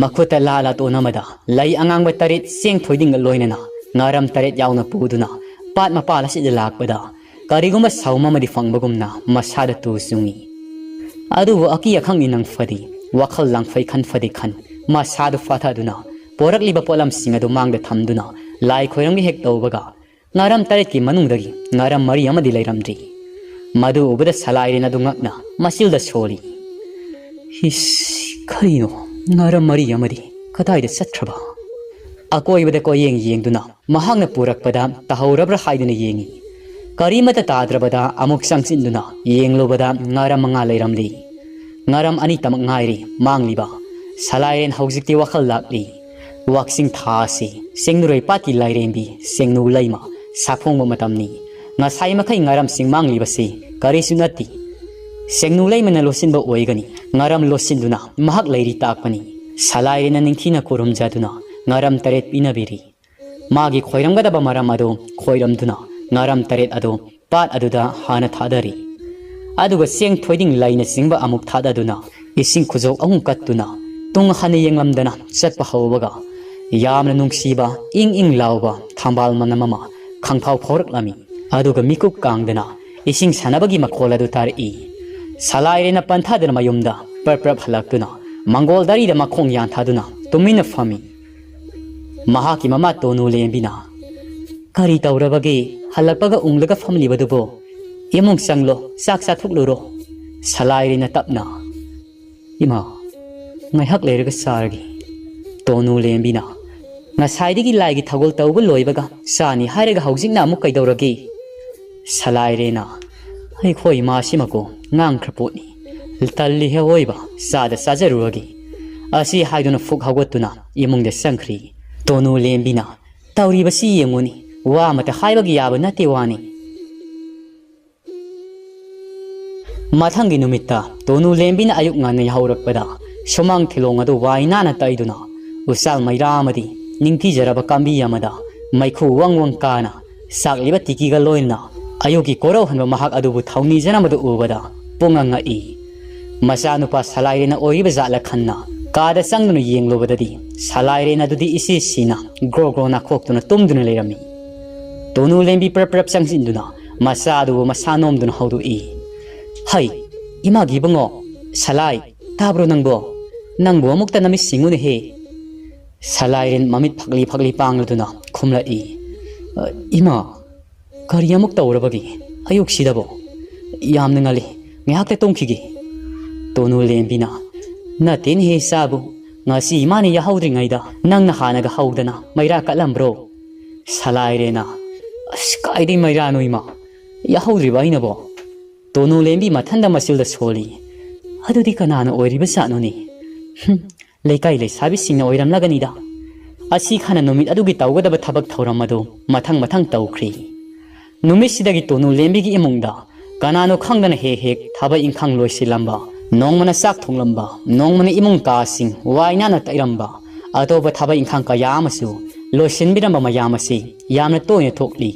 ꯃꯈꯨꯠꯇ ꯂꯥ ꯂꯥꯇꯣꯟ ꯑꯃꯗ ꯂꯩ ꯑꯉꯥꯡꯕ ꯇꯔꯦꯠ ꯆꯦꯡ ꯊꯣꯏꯗꯤꯡꯒ ꯂꯣꯏꯅꯅ ꯉꯥꯔꯝ ꯇꯔꯦꯠ ꯌꯥꯎꯅ ꯄꯨꯗꯨꯅ ꯄꯥꯠ ꯃꯄꯥꯜ ꯑꯁꯤꯗ ꯂꯥꯛꯄꯗ ꯀꯔꯤꯒꯨꯝꯕ ꯁꯥꯎꯝ ꯑꯃꯗꯤ ꯐꯪꯕꯒꯨꯝꯅ ꯃꯁꯥꯗ ꯇꯨ ꯆꯨꯡꯏ꯫ ꯑꯗꯨꯕꯨ ꯑꯀꯤ ꯑꯈꯪꯅꯤ ꯅꯪ ꯐꯗꯤ, ꯋꯥꯈꯜ ꯂꯥꯡꯐꯩ ꯈꯟ ꯐꯗꯤ ꯈꯟ ꯃꯁꯥꯗꯨ ꯐꯥꯊꯗꯨꯅ ꯄꯣꯔꯛꯂꯤꯕ ꯄꯣꯠꯂꯝꯁꯤꯡ ꯑꯗꯨ ꯃꯥꯡꯗ ꯊꯝꯗꯨꯅ ꯂꯥꯏ ꯈꯣꯏꯔꯝꯒꯦ ꯍꯦꯛ ꯇꯧꯕꯒ ꯉꯥꯔꯝ ꯇꯔꯦꯠꯀꯤ ꯃꯅꯨꯡꯗꯒꯤ ꯉꯥꯔꯝ ꯃꯔꯤ ꯑꯃꯗꯤ ꯂꯩꯔꯝꯗ꯭ꯔꯤ꯫ ꯃꯗꯨ ꯎꯕꯗ ꯁꯂꯥꯏꯔꯦꯟ ꯑꯗꯨ ꯉꯛꯅ ꯃꯆꯤꯜꯗ ꯁꯣꯜꯂꯤ꯫ "ꯏꯁ, ꯀꯔꯤꯅꯣ? ꯉꯥꯔꯝ ꯃꯔꯤ ꯑꯃꯗꯤ ꯀꯗꯥꯏꯗ ꯆꯠꯈ꯭ꯔꯕ?" ꯑꯀꯣꯏꯕꯗ ꯀꯣꯌꯦꯡ ꯌꯦꯡꯗꯨꯅ ꯃꯍꯥꯛꯅ ꯄꯨꯔꯛꯄꯗ ꯇꯥꯍꯧꯔꯕ꯭ꯔꯥ ꯍꯥꯏꯗꯨꯅ ꯌꯦꯡꯉꯤ꯫ ꯀꯔꯤꯃꯠꯇ ꯇꯥꯗ꯭ꯔꯕꯗ ꯑꯃꯨꯛ ꯆꯪꯁꯤꯟꯗꯨꯅ ꯌꯦꯡꯂꯨꯕꯗ ꯉꯥꯔꯝ ꯃꯉꯥ ꯂꯩꯔꯝꯂꯤ꯫ ꯉꯥꯔꯝ ꯑꯅꯤꯇꯃꯛ ꯉꯥꯏꯔꯤ ꯃꯥꯡꯂꯤꯕ꯫ ꯁꯂꯥꯏꯔꯦꯟ ꯍꯧꯖꯤꯛꯇꯤ ꯋꯥꯈꯜ ꯂꯥꯛꯂꯤ꯫ ꯋꯥꯛꯆꯤꯡ ꯊꯥ ꯑꯁꯤ ꯆꯤꯡꯅꯨꯔꯩ ꯄꯥꯠꯀꯤ ꯂꯥꯏꯔꯦꯝꯕꯤ ꯆꯦꯡꯅꯨ ꯂꯩꯃ ꯁꯥꯐꯣꯡꯕ ꯃꯇꯝꯅꯤ꯫ ꯉꯁꯥꯏ ꯃꯈꯩ ꯉꯥꯔꯝꯁꯤꯡ ꯃꯥꯡꯂꯤꯕꯁꯤ ꯀꯔꯤꯁꯨ ꯅꯠꯇꯦ꯫ ꯆꯦꯡꯅꯨ ꯂꯩꯃꯅ ꯂꯣꯠꯁꯤꯟꯕ ꯑꯣꯏꯒꯅꯤ꯫ ꯉꯥꯔꯝ ꯂꯣꯠꯁꯤꯟꯗꯨꯅ ꯃꯍꯥꯛ ꯂꯩꯔꯤ ꯇꯥꯛꯄꯅꯤ꯫ ꯁꯂꯥꯏꯔꯦꯟꯅ ꯅꯤꯡꯊꯤꯅ ꯈꯨꯔꯨꯝꯖꯗꯨꯅ ꯉꯥꯔꯝ ꯇꯔꯦꯠ ꯄꯤꯅꯕꯤꯔꯤ꯫ ꯃꯥꯒꯤ ꯈꯣꯏꯔꯝꯒꯗꯕ ꯃꯔꯝ ꯑꯗꯨ ꯈꯣꯏꯔꯝꯗꯨꯅ ꯉꯥꯔꯝ ꯇꯔꯦꯠ ꯑꯗꯨ ꯄꯥꯠ ꯑꯗꯨꯗ ꯍꯥꯟꯅ ꯊꯥꯗꯔꯤ꯫ ꯑꯗꯨꯒ ꯆꯦꯡ ꯊꯣꯏꯗꯤꯡ ꯂꯩꯅꯆꯤꯡꯕ ꯑꯃꯨꯛ ꯊꯥꯗꯗꯨꯅ ꯏꯁꯤꯡ ꯈꯨꯖꯣꯛ ꯑꯍꯨꯝ ꯀꯠꯇꯨꯅ ꯇꯨꯡ ꯍꯟꯅ ꯌꯦꯡꯂꯝꯗꯅ ꯆꯠꯄ ꯍꯧꯕꯒ ꯌꯥꯝꯅ ꯅꯨꯡꯁꯤꯕ, ꯏꯪ ꯏꯪ ꯂꯥꯎꯕ ꯊꯝꯕꯥꯜ ꯃꯅꯝ ꯑꯃ ꯈꯪꯐꯥꯎ ꯐꯥꯎꯔꯛꯂꯝꯃꯤ꯫ ꯑꯗꯨꯒ ꯃꯤꯀꯨꯞ ꯀꯥꯡꯗꯅ ꯏꯁꯤꯡ ꯁꯥꯟꯅꯕꯒꯤ ꯃꯈꯣꯜ ꯑꯗꯨ ꯇꯥꯔꯛꯏ꯫ ꯁꯂꯥꯏꯔꯦꯟꯅ ꯄꯟꯊꯥꯗꯨꯅ ꯃꯌꯨꯝꯗ ꯄ꯭ꯔꯞ ꯄ꯭ꯔꯞ ꯍꯜꯂꯛꯇꯨꯅ ꯃꯪꯒꯣꯜ ꯗꯥꯔꯤꯗ ꯃꯈꯣꯡ ꯌꯥꯟꯊꯥꯗꯨꯅ ꯇꯨꯃꯤꯟꯅ ꯐꯝꯃꯤ꯫ ꯃꯍꯥꯛꯀꯤ ꯃꯃꯥ ꯇꯣꯅꯨ ꯂꯦꯝꯕꯤꯅ, "ꯀꯔꯤ ꯇꯧꯔꯕꯒꯦ? ꯍꯜꯂꯛꯄꯒ ꯎꯪꯂꯒ ꯐꯝꯂꯤꯕꯗꯨꯕꯣ? ꯏꯃꯨꯡ ꯆꯪꯂꯣ, ꯆꯥꯛ ꯆꯥꯊꯣꯛꯂꯨꯔꯣ꯫" ꯁꯂꯥꯏꯔꯦꯟꯅ ꯇꯞꯅ, "ꯏꯃꯥ, ꯉꯥꯏꯍꯥꯛ ꯂꯩꯔꯒ ꯆꯥꯔꯒꯦ꯫" ꯇꯣꯅꯨ ꯂꯦꯝꯕꯤꯅ, "ꯉꯁꯥꯏꯗꯒꯤ ꯂꯥꯏꯒꯤ ꯊꯧꯒꯜ ꯇꯧꯕ ꯂꯣꯏꯕꯒ ꯆꯥꯅꯤ ꯍꯥꯏꯔꯒ ꯍꯧꯖꯤꯛꯅ ꯑꯃꯨꯛ ꯀꯩꯗꯧꯔꯒꯦ?" ꯁꯂꯥꯏꯔꯦꯟꯅ, "ꯑꯩꯈꯣꯏ ꯏꯃꯥꯁꯤꯃꯀꯣ ꯉꯥꯡꯈ꯭ꯔ ꯄꯣꯠꯅꯤ꯫ ꯇꯜꯂꯤꯍꯦ ꯑꯑꯣꯏꯕ, ꯆꯥꯗ ꯆꯥꯖꯔꯨꯔꯒꯦ꯫" ꯑꯁꯤ ꯍꯥꯏꯗꯨꯅ ꯐꯨꯛ ꯍꯧꯒꯠꯇꯨꯅ ꯏꯃꯨꯡꯗ ꯆꯪꯈ꯭ꯔꯤ꯫ ꯇꯣꯅꯨ ꯂꯦꯝꯕꯤꯅ, "ꯇꯧꯔꯤꯕꯁꯤ ꯌꯦꯡꯉꯨꯅꯤ, ꯋꯥ ꯑꯃꯇ ꯍꯥꯏꯕꯒꯤ ꯌꯥꯕ ꯅꯠꯇꯦ ꯋꯥꯅꯤ꯫" ꯃꯊꯪꯒꯤ ꯅꯨꯃꯤꯠꯇ ꯇꯣꯅꯨ ꯂꯦꯝꯕꯤꯅ ꯑꯌꯨꯛ ꯉꯟꯅ ꯌꯥꯍꯧꯔꯛꯄꯗ ꯁꯨꯃꯥꯡ ꯊꯤꯂꯣꯡ ꯑꯗꯨ ꯋꯥꯏ ꯅꯥꯟꯅ ꯇꯩꯗꯨꯅ ꯎꯆꯥꯜ ꯃꯩꯔꯥ ꯑꯃꯗꯤ ꯅꯤꯡꯊꯤꯖꯔꯕ ꯀꯥꯝꯕꯤ ꯑꯃꯗ ꯃꯩꯈꯨ ꯋꯪ ꯋꯪ ꯀꯥꯅ ꯁꯥꯛꯂꯤꯕ ꯇꯤꯀꯤꯒ ꯂꯣꯏꯅꯅ ꯑꯌꯨꯛꯀꯤ ꯀꯣꯔꯧꯍꯟꯕ ꯃꯍꯥꯛ ꯑꯗꯨꯕꯨ ꯊꯧꯅꯤꯖꯅꯕꯗꯨ ꯎꯕꯗ ꯄꯨꯡꯉꯛ ꯉꯛꯏ꯫ ꯃꯆꯥꯅꯨꯄꯥ ꯁꯂꯥꯏꯔꯦꯟꯅ ꯑꯣꯏꯔꯤꯕ ꯖꯥꯠꯂ ꯈꯟꯅ ꯀꯥꯗ ꯆꯪꯗꯨꯅ ꯌꯦꯡꯂꯨꯕꯗꯗꯤ ꯁꯂꯥꯏꯔꯦꯟ ꯑꯗꯨꯗꯤ ꯏꯁꯤ ꯁꯤꯅ ꯒ꯭ꯔꯣ ꯒ꯭ꯔꯣ ꯅꯥꯈꯣꯛꯇꯨꯅ ꯇꯨꯝꯗꯨꯅ ꯂꯩꯔꯝꯃꯤ꯫ ꯇꯣꯅꯨ ꯂꯦꯝꯕꯤ ꯄ꯭ꯔꯞ ꯄ꯭ꯔꯞ ꯆꯪꯁꯤꯟꯗꯨꯅ ꯃꯆꯥ ꯑꯗꯨꯕꯨ ꯃꯁꯥ ꯅꯣꯝꯗꯨꯅ ꯍꯧꯗꯣꯛꯏ꯫ "ꯍꯩ, ꯏꯃꯥꯒꯤ ꯏꯕꯨꯡꯉꯣ, ꯁꯂꯥꯏ, ꯇꯥꯕ꯭ꯔꯣ ꯅꯪꯕꯣ? ꯅꯪꯕꯨ ꯑꯃꯨꯛꯇ ꯅꯃꯤꯠ ꯁꯤꯡꯉꯨꯅꯦꯍꯦ꯫" ꯁꯂꯥꯏꯔꯦꯟ ꯃꯃꯤꯠ ꯐꯛꯂꯤ ꯐꯛꯂꯤ ꯄꯥꯡꯂꯗꯨꯅ ꯈꯨꯝꯂꯛꯏ, "ꯑ, ꯏꯃꯥ, ꯀꯔꯤ ꯑꯃꯨꯛ ꯇꯧꯔꯕꯒꯦ ꯑꯌꯨꯛꯁꯤꯗꯕꯣ? ꯌꯥꯝꯅ ꯉꯜꯂꯤ, ꯉꯥꯏꯍꯥꯛꯇ ꯇꯨꯝꯈꯤꯒꯦ꯫" ꯇꯣꯅꯨ ꯂꯦꯝꯕꯤꯅ, "ꯅꯠꯇꯦꯅꯦꯍꯦ ꯏꯆꯥꯕꯨ, ꯉꯁꯤ ꯏꯃꯥꯅ ꯌꯥꯍꯧꯗ꯭ꯔꯤꯉꯩꯗ ꯅꯪꯅ ꯍꯥꯟꯅꯒ ꯍꯧꯗꯅ ꯃꯩꯔꯥ ꯀꯠꯂꯝꯕ꯭ꯔꯣ?" ꯁꯂꯥꯏꯔꯦꯟꯅ, "ꯑꯁ, ꯀꯥꯏꯗꯩ ꯃꯩꯔꯥꯅꯣ ꯏꯃꯥ? ꯌꯥꯍꯧꯗ꯭ꯔꯤꯕ ꯑꯩꯅꯕꯣ?" ꯇꯣꯅꯨ ꯂꯦꯝꯕꯤ ꯃꯊꯟꯗ ꯃꯆꯤꯜꯗ ꯁꯣꯜꯂꯤ꯫ "ꯑꯗꯨꯗꯤ ꯀꯅꯥꯅ ꯑꯣꯏꯔꯤꯕ ꯖꯥꯠꯅꯣꯅꯦ? ꯍꯨꯝ, ꯂꯩꯀꯥꯏ ꯂꯩꯁꯥꯕꯤꯁꯤꯡꯅ ꯑꯣꯏꯔꯝꯂꯒꯅꯤꯗ꯫ ꯑꯁꯤ ꯈꯅ ꯅꯨꯃꯤꯠ ꯑꯗꯨꯒꯤ ꯇꯧꯒꯗꯕ ꯊꯕꯛ ꯊꯧꯔꯝ ꯑꯗꯨ ꯃꯊꯪ ꯃꯊꯪ ꯇꯧꯈ꯭ꯔꯤ꯫" ꯅꯨꯃꯤꯠꯁꯤꯗꯒꯤ ꯇꯣꯅꯨ ꯂꯦꯝꯕꯤꯒꯤ ꯏꯃꯨꯡꯗ ꯀꯅꯥꯅꯣ ꯈꯪꯗꯅ ꯍꯦꯛ ꯍꯦꯛ ꯊꯕꯛ ꯏꯪꯈꯥꯡ ꯂꯣꯏꯁꯤꯜꯂꯝꯕ, ꯅꯣꯡꯃꯅ ꯆꯥꯛ ꯊꯣꯡꯂꯝꯕ, ꯅꯣꯡꯃꯅ ꯏꯃꯨꯡ ꯀꯥꯁꯤꯡ ꯋꯥꯏ ꯅꯥꯟꯅ ꯇꯩꯔꯝꯕ, ꯑꯇꯣꯞꯄ ꯊꯕꯛ ꯏꯪꯈꯥꯡ ꯀꯌꯥ ꯑꯃꯁꯨ ꯂꯣꯏꯁꯤꯟꯕꯤꯔꯝꯕ ꯃꯌꯥꯝ ꯑꯁꯤ ꯌꯥꯝꯅ ꯇꯣꯏꯅ ꯊꯣꯛꯂꯤ꯫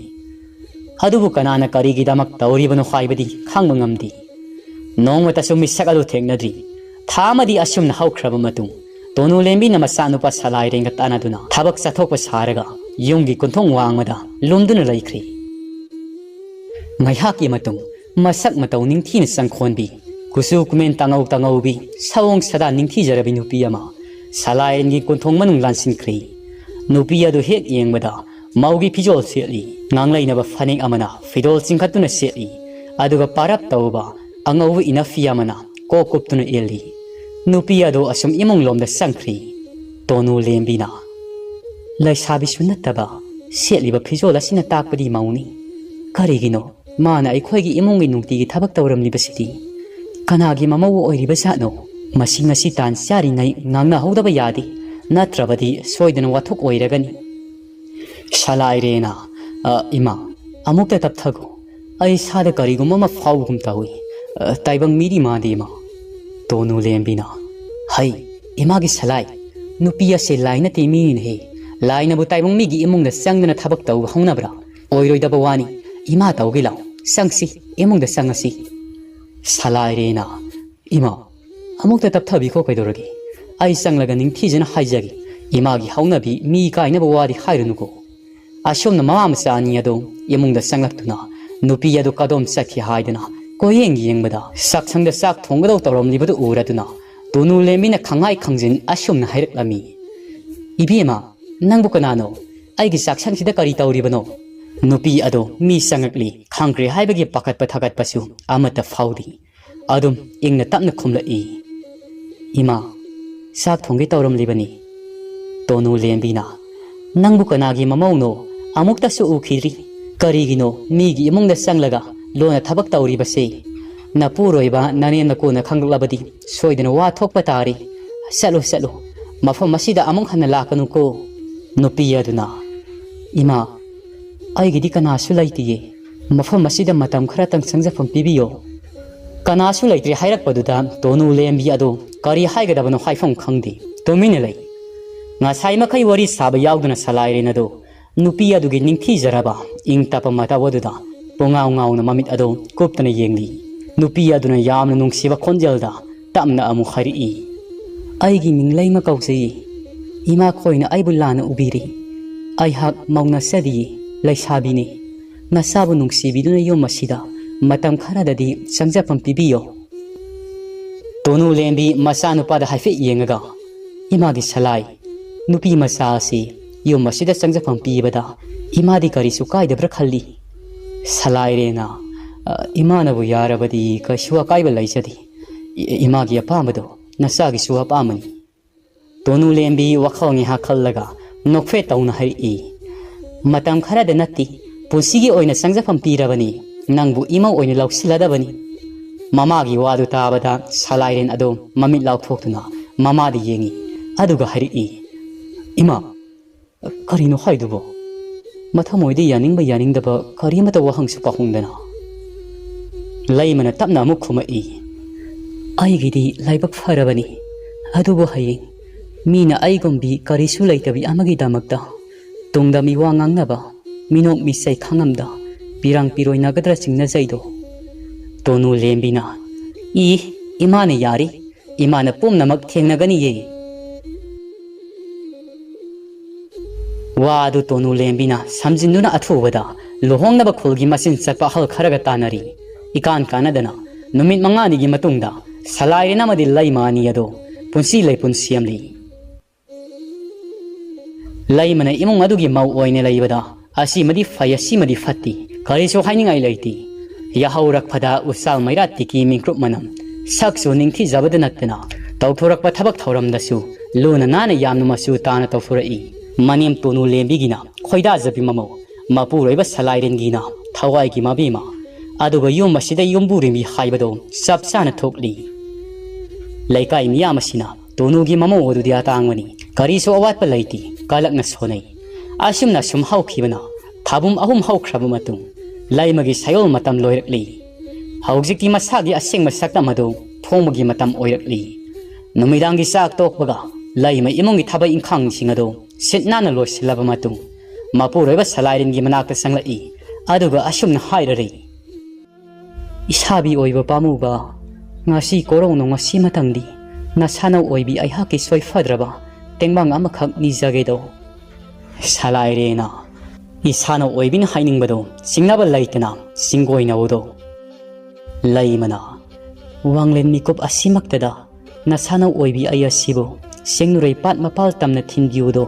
ꯑꯗꯨꯕꯨ ꯀꯅꯥꯅ ꯀꯔꯤꯒꯤꯗꯃꯛ ꯇꯧꯔꯤꯕꯅꯣ ꯍꯥꯏꯕꯗꯤ ꯈꯪꯕ ꯉꯝꯗꯦ꯫ ꯅꯣꯡꯃꯇꯁꯨ ꯃꯤꯁꯛ ꯑꯗꯨ ꯊꯦꯡꯅꯗ꯭ꯔꯤ꯫ ꯊꯥ ꯑꯃꯗꯤ ꯑꯁꯨꯝꯅ ꯍꯧꯈ꯭ꯔꯕ ꯃꯇꯨꯡ, ꯇꯣꯅꯨ ꯂꯦꯝꯕꯤꯅ ꯃꯆꯥꯅꯨꯄꯥ ꯁꯂꯥꯏꯔꯦꯟꯒ ꯇꯥꯟꯅꯗꯨꯅ ꯊꯕꯛ ꯆꯠꯊꯣꯛꯄ ꯁꯥꯔꯒ ꯌꯨꯝꯒꯤ ꯀꯣꯟꯊꯣꯡ ꯋꯥꯡꯃꯗ ꯂꯨꯝꯗꯨꯅ ꯂꯩꯈ꯭ꯔꯤ꯫ ꯉꯥꯏꯍꯥꯛꯀꯤ ꯃꯇꯨꯡ, ꯃꯁꯛ ꯃꯇꯧ ꯅꯤꯡꯊꯤꯅ ꯆꯪꯈꯣꯟꯕꯤ, ꯀꯨꯆꯨ ꯀꯨꯃꯦꯟ ꯇꯥꯉꯧ ꯇꯥꯉꯧꯕꯤ, ꯁꯑꯣꯡ ꯁꯥꯗꯥ ꯅꯤꯡꯊꯤꯖꯔꯕꯤ ꯅꯨꯄꯤ ꯑꯃ ꯁꯂꯥꯏꯔꯦꯟꯒꯤ ꯀꯣꯟꯊꯣꯡ ꯃꯅꯨꯡ ꯂꯥꯟꯁꯤꯟꯈ꯭ꯔꯤ꯫ ꯅꯨꯄꯤ ꯑꯗꯨ ꯍꯦꯛ ꯌꯦꯡꯕꯗ ꯃꯧꯒꯤ ꯐꯤꯖꯣꯜ ꯁꯦꯠꯂꯤ꯫ ꯉꯥꯡꯂꯩꯅꯕ ꯐꯅꯦꯛ ꯑꯃꯅ ꯐꯤꯗꯣꯜ ꯆꯤꯡꯈꯠꯇꯨꯅ ꯁꯦꯠꯂꯤ꯫ ꯑꯗꯨꯒ ꯄꯥꯔꯞ ꯇꯧꯕ ꯑꯉꯧꯕ ꯏꯅꯐꯤ ꯑꯃꯅ ꯀꯣꯛ ꯀꯨꯞꯇꯨꯅ ꯏꯜꯂꯤ꯫ ꯅꯨꯄꯤ ꯑꯗꯨ ꯑꯁꯨꯝ ꯏꯃꯨꯡ ꯂꯣꯝꯗ ꯆꯪꯈ꯭ꯔꯤ꯫ ꯇꯣꯅꯨ ꯂꯦꯝꯕꯤꯅ, "ꯂꯩꯁꯥꯕꯤꯁꯨ ꯅꯠꯇꯕ, ꯁꯦꯠꯂꯤꯕ ꯐꯤꯖꯣꯜ ꯑꯁꯤꯅ ꯇꯥꯛꯄꯗꯤ ꯃꯧꯅꯤ꯫ ꯀꯔꯤꯒꯤꯅꯣ ꯃꯥꯅ ꯑꯩꯈꯣꯏꯒꯤ ꯏꯃꯨꯡꯒꯤ ꯅꯨꯡꯇꯤꯒꯤ ꯊꯕꯛ ꯇꯧꯔꯝꯂꯤꯕꯁꯤꯗꯤ? ꯀꯅꯥꯒꯤ ꯃꯃꯧ ꯑꯣꯏꯔꯤꯕ ꯖꯥꯠꯅꯣ? ꯃꯁꯤ ꯉꯁꯤ ꯇꯥꯟ ꯆꯥꯔꯤꯉꯩ ꯉꯥꯡꯅꯍꯧꯗꯕ ꯌꯥꯗꯦ, ꯅꯠꯇ꯭ꯔꯕꯗꯤ ꯁꯣꯏꯗꯅ ꯋꯥꯊꯣꯛ ꯑꯣꯏꯔꯒꯅꯤ꯫" ꯁꯂꯥꯏꯔꯦꯅ, "ꯑ, ꯏꯃꯥ, ꯑꯃꯨꯛꯇ ꯇꯞꯊꯈꯣ꯫ ꯑꯩ ꯏꯁꯥꯗ ꯀꯔꯤꯒꯨꯝꯕ ꯑꯃ ꯐꯥꯎꯕꯒꯨꯝ ꯇꯧꯏ꯫ ꯑ, ꯇꯥꯏꯕꯪ ꯃꯤꯗꯤ ꯃꯥꯟꯗꯦ, ꯏꯃꯥ꯫" ꯇꯣꯅꯨ ꯂꯦꯝꯕꯤꯅ, "ꯍꯩ, ꯏꯃꯥꯒꯤ ꯁꯂꯥꯏ, ꯅꯨꯄꯤ ꯑꯁꯦ ꯂꯥꯏ ꯅꯠꯇꯦ, ꯃꯤꯅꯤꯅꯦꯍꯦ꯫ ꯂꯥꯏꯅꯕꯨ ꯇꯥꯏꯕꯪ ꯃꯤꯒꯤ ꯏꯃꯨꯡꯗ ꯆꯪꯗꯅ ꯊꯕꯛ ꯇꯧꯕ ꯍꯧꯅꯕ꯭ꯔꯥ? ꯑꯣꯏꯔꯣꯏꯗꯕ ꯋꯥꯅꯤ꯫ ꯏꯃꯥ ꯇꯧꯒꯦ ꯂꯥꯎ꯫ ꯆꯪꯁꯤ, ꯏꯃꯨꯡꯗ ꯆꯪꯉꯁꯤ꯫" ꯁꯂꯥꯏꯔꯦꯅ, "ꯏꯃꯥ, ꯑꯃꯨꯛꯇ ꯇꯞꯊꯕꯤꯈꯣ, ꯀꯩꯗꯧꯔꯒꯦ? ꯑꯩ ꯆꯪꯂꯒ ꯅꯤꯡꯊꯤꯖꯅ ꯍꯥꯏꯖꯒꯦ꯫ ꯏꯃꯥꯒꯤ ꯍꯧꯅꯕꯤ ꯃꯤ ꯀꯥꯏꯅꯕ ꯋꯥꯗꯤ ꯍꯥꯏꯔꯨꯅꯨꯀꯣ꯫" ꯑꯁꯨꯝꯅ ꯃꯃꯥ ꯃꯆꯥ ꯑꯅꯤ ꯑꯗꯨ ꯏꯃꯨꯡꯗ ꯆꯪꯂꯛꯇꯨꯅ ꯅꯨꯄꯤ ꯑꯗꯨ ꯀꯗꯣꯝ ꯆꯠꯈꯤ ꯍꯥꯏꯗꯅ ꯀꯣꯏꯌꯦꯡ ꯌꯦꯡꯕꯗ, ꯆꯥꯛꯁꯪꯗ ꯆꯥꯛ ꯊꯣꯡꯒꯗꯧ ꯇꯧꯔꯝꯂꯤꯕꯗꯨ ꯎꯔꯗꯨꯅ ꯇꯣꯅꯨ ꯂꯦꯝꯕꯤꯅ ꯈꯪꯍꯥꯏ ꯈꯪꯖꯤꯟ ꯑꯁꯨꯝꯅ ꯍꯥꯏꯔꯛꯂꯝꯃꯤ, "ꯏꯕꯦꯝꯃ, ꯅꯪꯕꯨ ꯀꯅꯥꯅꯣ? ꯑꯩꯒꯤ ꯆꯥꯛꯁꯪꯁꯤꯗ ꯀꯔꯤ ꯇꯧꯔꯤꯕꯅꯣ?" ꯅꯨꯄꯤ ꯑꯗꯨ ꯃꯤ ꯆꯪꯂꯛꯂꯤ ꯈꯪꯈ꯭ꯔꯦ ꯍꯥꯏꯕꯒꯤ ꯄꯥꯈꯠꯄ ꯊꯥꯒꯠꯄꯁꯨ ꯑꯃꯠꯇ ꯐꯥꯎꯗꯦ꯫ ꯑꯗꯨꯝ ꯏꯪꯅ ꯇꯞꯅ ꯈꯨꯝꯂꯛꯏ, "ꯏꯃꯥ, ꯆꯥꯛ ꯊꯣꯡꯒꯦ ꯇꯧꯔꯝꯂꯤꯕꯅꯤ꯫" ꯇꯣꯅꯨ ꯂꯦꯝꯕꯤꯅ, "ꯅꯪꯕꯨ ꯀꯅꯥꯒꯤ ꯃꯃꯧꯅꯣ? ꯑꯃꯨꯛꯇꯁꯨ ꯎꯈꯤꯗ꯭ꯔꯤ꯫ ꯀꯔꯤꯒꯤꯅꯣ ꯃꯤꯒꯤ ꯏꯃꯨꯡꯗ ꯆꯪꯂꯒ ꯂꯣꯟꯅ ꯊꯕꯛ ꯇꯧꯔꯤꯕꯁꯦ? ꯅꯄꯨꯔꯣꯏꯕ ꯅꯅꯦꯝꯅ ꯀꯣꯟꯅ ꯈꯪꯂꯛꯂꯕꯗꯤ ꯁꯣꯏꯗꯅ ꯋꯥ ꯊꯣꯛꯄ ꯇꯥꯔꯤ꯫ ꯆꯠꯂꯨ, ꯆꯠꯂꯨ꯫ ꯃꯐꯝ ꯑꯁꯤꯗ ꯑꯃꯨꯛ ꯍꯟꯅ ꯂꯥꯛꯀꯅꯨꯀꯣ꯫" ꯅꯨꯄꯤ ꯑꯗꯨꯅ, "ꯏꯃꯥ, ꯑꯩꯒꯤꯗꯤ ꯀꯅꯥꯁꯨ ꯂꯩꯇꯤꯌꯦ꯫ ꯃꯐꯝ ꯑꯁꯤꯗ ꯃꯇꯝ ꯈꯔꯇꯪ ꯆꯪꯖꯐꯝ ꯄꯤꯕꯤꯌꯣ꯫" ꯀꯅꯥꯁꯨ ꯂꯩꯇ꯭ꯔꯦ ꯍꯥꯏꯔꯛꯄꯗꯨꯗ ꯇꯣꯅꯨ ꯂꯦꯝꯕꯤ ꯑꯗꯨ ꯀꯔꯤ ꯍꯥꯏꯒꯗꯕꯅꯣ ꯍꯥꯏꯐꯝ ꯈꯪꯗꯦ꯫ ꯇꯨꯃꯤꯟꯅ ꯂꯩ꯫ ꯉꯁꯥꯏ ꯃꯈꯩ ꯋꯥꯔꯤ ꯁꯥꯕ ꯌꯥꯎꯗꯅ ꯁꯂꯥꯏꯔꯦꯟ ꯑꯗꯨ ꯅꯨꯄꯤ ꯑꯗꯨꯒꯤ ꯅꯤꯡꯊꯤꯖꯔꯕ ꯏꯪ ꯇꯞꯄ ꯃꯇꯧ ꯑꯗꯨꯗ ꯄꯨꯡꯉꯥꯎ ꯉꯥꯎꯅ ꯃꯃꯤꯠ ꯑꯗꯨ ꯀꯨꯞꯇꯅ ꯌꯦꯡꯂꯤ꯫ ꯅꯨꯄꯤ ꯑꯗꯨꯅ ꯌꯥꯝꯅ ꯅꯨꯡꯁꯤꯕ ꯈꯣꯟꯖꯦꯜꯗ ꯇꯞꯅ ꯑꯃꯨꯛ ꯍꯥꯏꯔꯛꯏ, ꯑꯩꯒꯤ ꯃꯤꯡ ꯂꯩꯃ ꯀꯧꯖꯩ꯫ ꯏꯃꯥꯈꯣꯏꯅ ꯑꯩꯕꯨ ꯂꯥꯟꯅ ꯎꯕꯤꯔꯤ꯫ ꯑꯩꯍꯥꯛ ꯃꯧ ꯅꯠꯆꯗꯤꯌꯦ, ꯂꯩꯁꯥꯕꯤꯅꯤ꯫ ꯅꯆꯥꯕꯨ ꯅꯨꯡꯁꯤꯕꯤꯗꯨꯅ ꯌꯨꯝ ꯑꯁꯤꯗ ꯃꯇꯝ ꯈꯔꯗꯗꯤ ꯆꯪꯖꯐꯝ ꯄꯤꯕꯤꯌꯣ꯫ ꯇꯣꯅꯨ ꯂꯦꯝꯕꯤ ꯃꯆꯥꯅꯨꯄꯥꯗ ꯍꯥꯏꯐꯦꯠ ꯌꯦꯡꯉꯒ, "ꯏꯃꯥꯒꯤ ꯁꯂꯥꯏ, ꯅꯨꯄꯤ ꯃꯆꯥ ꯑꯁꯤ ꯌꯨꯝ ꯑꯁꯤꯗ ꯆꯪꯖꯐꯝ ꯄꯤꯕꯗ ꯏꯃꯥꯗꯤ ꯀꯔꯤꯁꯨ ꯀꯥꯏꯗꯕ꯭ꯔꯥ ꯈꯜꯂꯤ꯫ ꯁꯂꯥꯏꯔꯦꯅ, ꯑ, ꯏꯃꯥꯅꯕꯨ ꯌꯥꯔꯕꯗꯤ ꯀꯩꯁꯨ ꯑꯀꯥꯏꯕ ꯂꯩꯖꯗꯦ꯫ ꯏ-, ꯏꯃꯥꯒꯤ ꯑꯄꯥꯝꯕꯗꯣ ꯅꯆꯥꯒꯤꯁꯨ ꯑꯄꯥꯝꯕꯅꯤ꯫" ꯇꯣꯅꯨ ꯂꯦꯝꯕꯤ ꯋꯥꯈꯜ ꯉꯥꯏꯍꯥꯛ ꯈꯜꯂꯒ ꯅꯣꯛꯐꯦꯠ ꯇꯧꯅ ꯍꯥꯏꯔꯛꯏ, "ꯃꯇꯝ ꯈꯔꯗ ꯅꯠꯇꯦ, ꯄꯨꯟꯁꯤꯒꯤ ꯑꯣꯏꯅ ꯆꯪꯖꯐꯝ ꯄꯤꯔꯕꯅꯤ꯫ ꯅꯪꯕꯨ ꯏꯃꯧ ꯑꯣꯏꯅ ꯂꯧꯁꯤꯜꯂꯗꯕꯅꯤ꯫" ꯃꯃꯥꯒꯤ ꯋꯥꯗꯨ ꯇꯥꯕꯗ ꯁꯂꯥꯏꯔꯦꯟ ꯑꯗꯣ ꯃꯃꯤꯠ ꯂꯥꯎꯊꯣꯛꯇꯨꯅ ꯃꯃꯥꯗ ꯌꯦꯡꯉꯤ꯫ ꯑꯗꯨꯒ ꯍꯥꯏꯔꯛꯏ, "ꯏꯃꯥ, ꯀꯔꯤꯅꯣ ꯍꯥꯏꯗꯨꯕꯣ? ꯃꯊꯃꯣꯏꯗ ꯌꯥꯅꯤꯡꯕ ꯌꯥꯅꯤꯡꯗꯕ ꯀꯔꯤ ꯑꯃꯠꯇ ꯋꯥꯍꯪꯁꯨ ꯄꯥꯍꯣꯡꯗꯅ?" ꯂꯩꯃꯅ ꯇꯞꯅ ꯑꯃꯨꯛ ꯈꯨꯝꯃꯛꯏ, "ꯑꯩꯒꯤꯗꯤ ꯂꯥꯏꯕꯛ ꯐꯔꯕꯅꯤ, ꯑꯗꯨꯕꯨ ꯍꯌꯦꯡ ꯃꯤꯅ ꯑꯩꯒꯨꯝꯕꯤ ꯀꯔꯤꯁꯨ ꯂꯩꯇꯕꯤ ꯑꯃꯒꯤꯗꯃꯛꯇ ꯇꯨꯡꯗ ꯃꯤꯋꯥ ꯉꯥꯡꯅꯕ, ꯃꯤꯅꯣꯛ ꯃꯤꯆꯩ ꯈꯪꯉꯝꯗ ꯄꯤꯔꯥꯡ ꯄꯤꯔꯣꯏꯅꯒꯗ꯭ꯔꯥ ꯆꯤꯡꯅꯖꯩꯗꯣ?" ꯇꯣꯅꯨ ꯂꯦꯝꯕꯤꯅ, "ꯏ, ꯏꯃꯥꯅ ꯌꯥꯔꯤ, ꯏꯃꯥꯅ ꯄꯨꯝꯅꯃꯛ ꯊꯦꯡꯅꯒꯅꯤꯌꯦ꯫" ꯋꯥ ꯑꯗꯨ ꯇꯣꯅꯨ ꯂꯦꯝꯕꯤꯅ ꯁꯝꯖꯤꯟꯗꯨꯅ ꯑꯊꯨꯕꯗ ꯂꯨꯍꯣꯡꯅꯕ ꯈꯨꯜꯒꯤ ꯃꯆꯤꯟ ꯆꯠꯄ ꯑꯍꯜ ꯈꯔꯒ ꯇꯥꯟꯅꯔꯤ꯫ ꯏꯀꯥꯟ ꯀꯥꯟꯅꯗꯅ ꯅꯨꯃꯤꯠ ꯃꯉꯥꯅꯤꯒꯤ ꯃꯇꯨꯡꯗ ꯁꯂꯥꯏꯔꯦꯟ ꯑꯃꯗꯤ ꯂꯩꯃ ꯑꯅꯤ ꯑꯗꯨ ꯄꯨꯟꯁꯤ ꯂꯩꯄꯨꯟ ꯁꯦꯝꯂꯤ꯫ ꯂꯩꯃꯅ ꯏꯃꯨꯡ ꯑꯗꯨꯒꯤ ꯃꯧ ꯑꯣꯏꯅ ꯂꯩꯕꯗ ꯑꯁꯤꯃꯗꯤ ꯐꯩ, ꯑꯁꯤꯃꯗꯤ ꯐꯠꯇꯦ, ꯀꯔꯤꯁꯨ ꯍꯥꯏꯅꯤꯡꯉꯥꯏ ꯂꯩꯇꯦ꯫ ꯌꯥꯍꯧꯔꯛꯄꯗ ꯎꯆꯥꯜ ꯃꯩꯔꯥ ꯇꯤꯀꯤ ꯃꯤꯡꯀ꯭ꯔꯨꯞ ꯃꯅꯝ, ꯁꯛꯁꯨ ꯅꯤꯡꯊꯤꯖꯕꯗ ꯅꯠꯇꯅ ꯇꯧꯊꯣꯔꯛꯄ ꯊꯕꯛ ꯊꯧꯔꯝꯗꯁꯨ ꯂꯨꯅ ꯅꯥꯟꯅ ꯌꯥꯝꯅ ꯃꯆꯨ ꯇꯥꯅ ꯇꯧꯊꯣꯔꯛꯏ꯫ ꯃꯅꯦꯝ ꯇꯣꯅꯨ ꯂꯦꯝꯕꯤꯒꯤꯅ ꯈꯣꯏꯗꯥꯖꯕꯤ ꯃꯃꯧ, ꯃꯄꯨꯔꯣꯏꯕ ꯁꯂꯥꯏꯔꯦꯟꯒꯤꯅ ꯊꯋꯥꯏꯒꯤ ꯃꯕꯦꯝꯃ, ꯑꯗꯨꯒ ꯌꯨꯝ ꯑꯁꯤꯗ ꯌꯨꯝꯕꯨꯔꯦꯝꯕꯤ ꯍꯥꯏꯕꯗꯣ ꯆꯞ ꯆꯥꯅ ꯊꯣꯛꯂꯤ꯫ ꯂꯩꯀꯥꯏ ꯃꯤꯌꯥꯝ ꯑꯁꯤꯅ ꯇꯣꯅꯨꯒꯤ ꯃꯃꯧ ꯑꯗꯨꯗꯤ ꯑꯇꯥꯡꯕꯅꯤ, ꯀꯔꯤꯁꯨ ꯑꯋꯥꯠꯄ ꯂꯩꯇꯦ, ꯀꯂꯛꯅ ꯁꯣꯟꯅꯩ꯫ ꯑꯁꯨꯝꯅ ꯁꯨꯝ ꯍꯧꯈꯤꯕꯅ ꯊꯥꯕꯨꯝ ꯑꯍꯨꯝ ꯍꯧꯈ꯭ꯔꯕ ꯃꯇꯨꯡ ꯂꯩꯃꯒꯤ ꯁꯌꯣꯜ ꯃꯇꯝ ꯂꯣꯏꯔꯛꯂꯤ꯫ ꯍꯧꯖꯤꯛꯇꯤ ꯃꯁꯥꯒꯤ ꯑꯁꯦꯡꯕ ꯁꯛꯇꯝ ꯑꯗꯨ ꯐꯣꯡꯕꯒꯤ ꯃꯇꯝ ꯑꯣꯏꯔꯛꯂꯤ꯫ ꯅꯨꯃꯤꯗꯥꯡꯒꯤ ꯆꯥꯛ ꯇꯣꯛꯄꯒ ꯂꯩꯃ ꯏꯃꯨꯡꯒꯤ ꯊꯕꯛ ꯏꯪꯈꯥꯡꯁꯤꯡ ꯑꯗꯨ ꯁꯤꯠ ꯅꯥꯟꯅ ꯂꯣꯏꯁꯤꯜꯂꯕ ꯃꯇꯨꯡ, ꯃꯄꯨꯔꯣꯏꯕ ꯁꯂꯥꯏꯔꯦꯟꯒꯤ ꯃꯅꯥꯛꯇ ꯆꯪꯂꯛꯏ꯫ ꯑꯗꯨꯒ ꯑꯁꯨꯝꯅ ꯍꯥꯏꯔꯔꯤ, "ꯏꯁꯥꯕꯤ ꯑꯣꯏꯕ ꯄꯥꯝꯃꯨꯕ, ꯉꯁꯤ ꯀꯣꯔꯧꯅ ꯉꯁꯤ ꯃꯇꯪꯗꯤ "ꯅꯁꯥꯅꯧ ꯑꯣꯏꯕꯤ ꯑꯩꯍꯥꯛꯀꯤ ꯁꯣꯏꯐꯗ꯭ꯔꯕ ꯇꯦꯡꯕꯥꯡ ꯑꯃꯈꯛ ꯅꯤꯖꯒꯦꯗꯣ"꯫ ꯁꯂꯥꯏꯔꯦꯅ ꯏꯁꯥꯅꯧ ꯑꯣꯏꯕꯤꯅ ꯍꯥꯏꯅꯤꯡꯕꯗꯣ ꯆꯤꯡꯅꯕ ꯂꯩꯇꯅ ꯆꯤꯡꯒꯣꯏꯅꯧꯗꯣ꯫ ꯂꯩꯃꯅ ꯋꯥꯡꯂꯦꯟ ꯃꯤꯀꯨꯞ ꯑꯁꯤꯃꯛꯇꯗ "ꯅꯁꯥꯅꯧ ꯑꯣꯏꯕꯤ ꯑꯩ ꯑꯁꯤꯕꯨ ꯁꯦꯡꯅꯨꯔꯩ ꯄꯥꯠ ꯃꯄꯥꯜ ꯇꯝꯅ ꯊꯤꯟꯕꯤꯌꯨꯗꯣ"꯫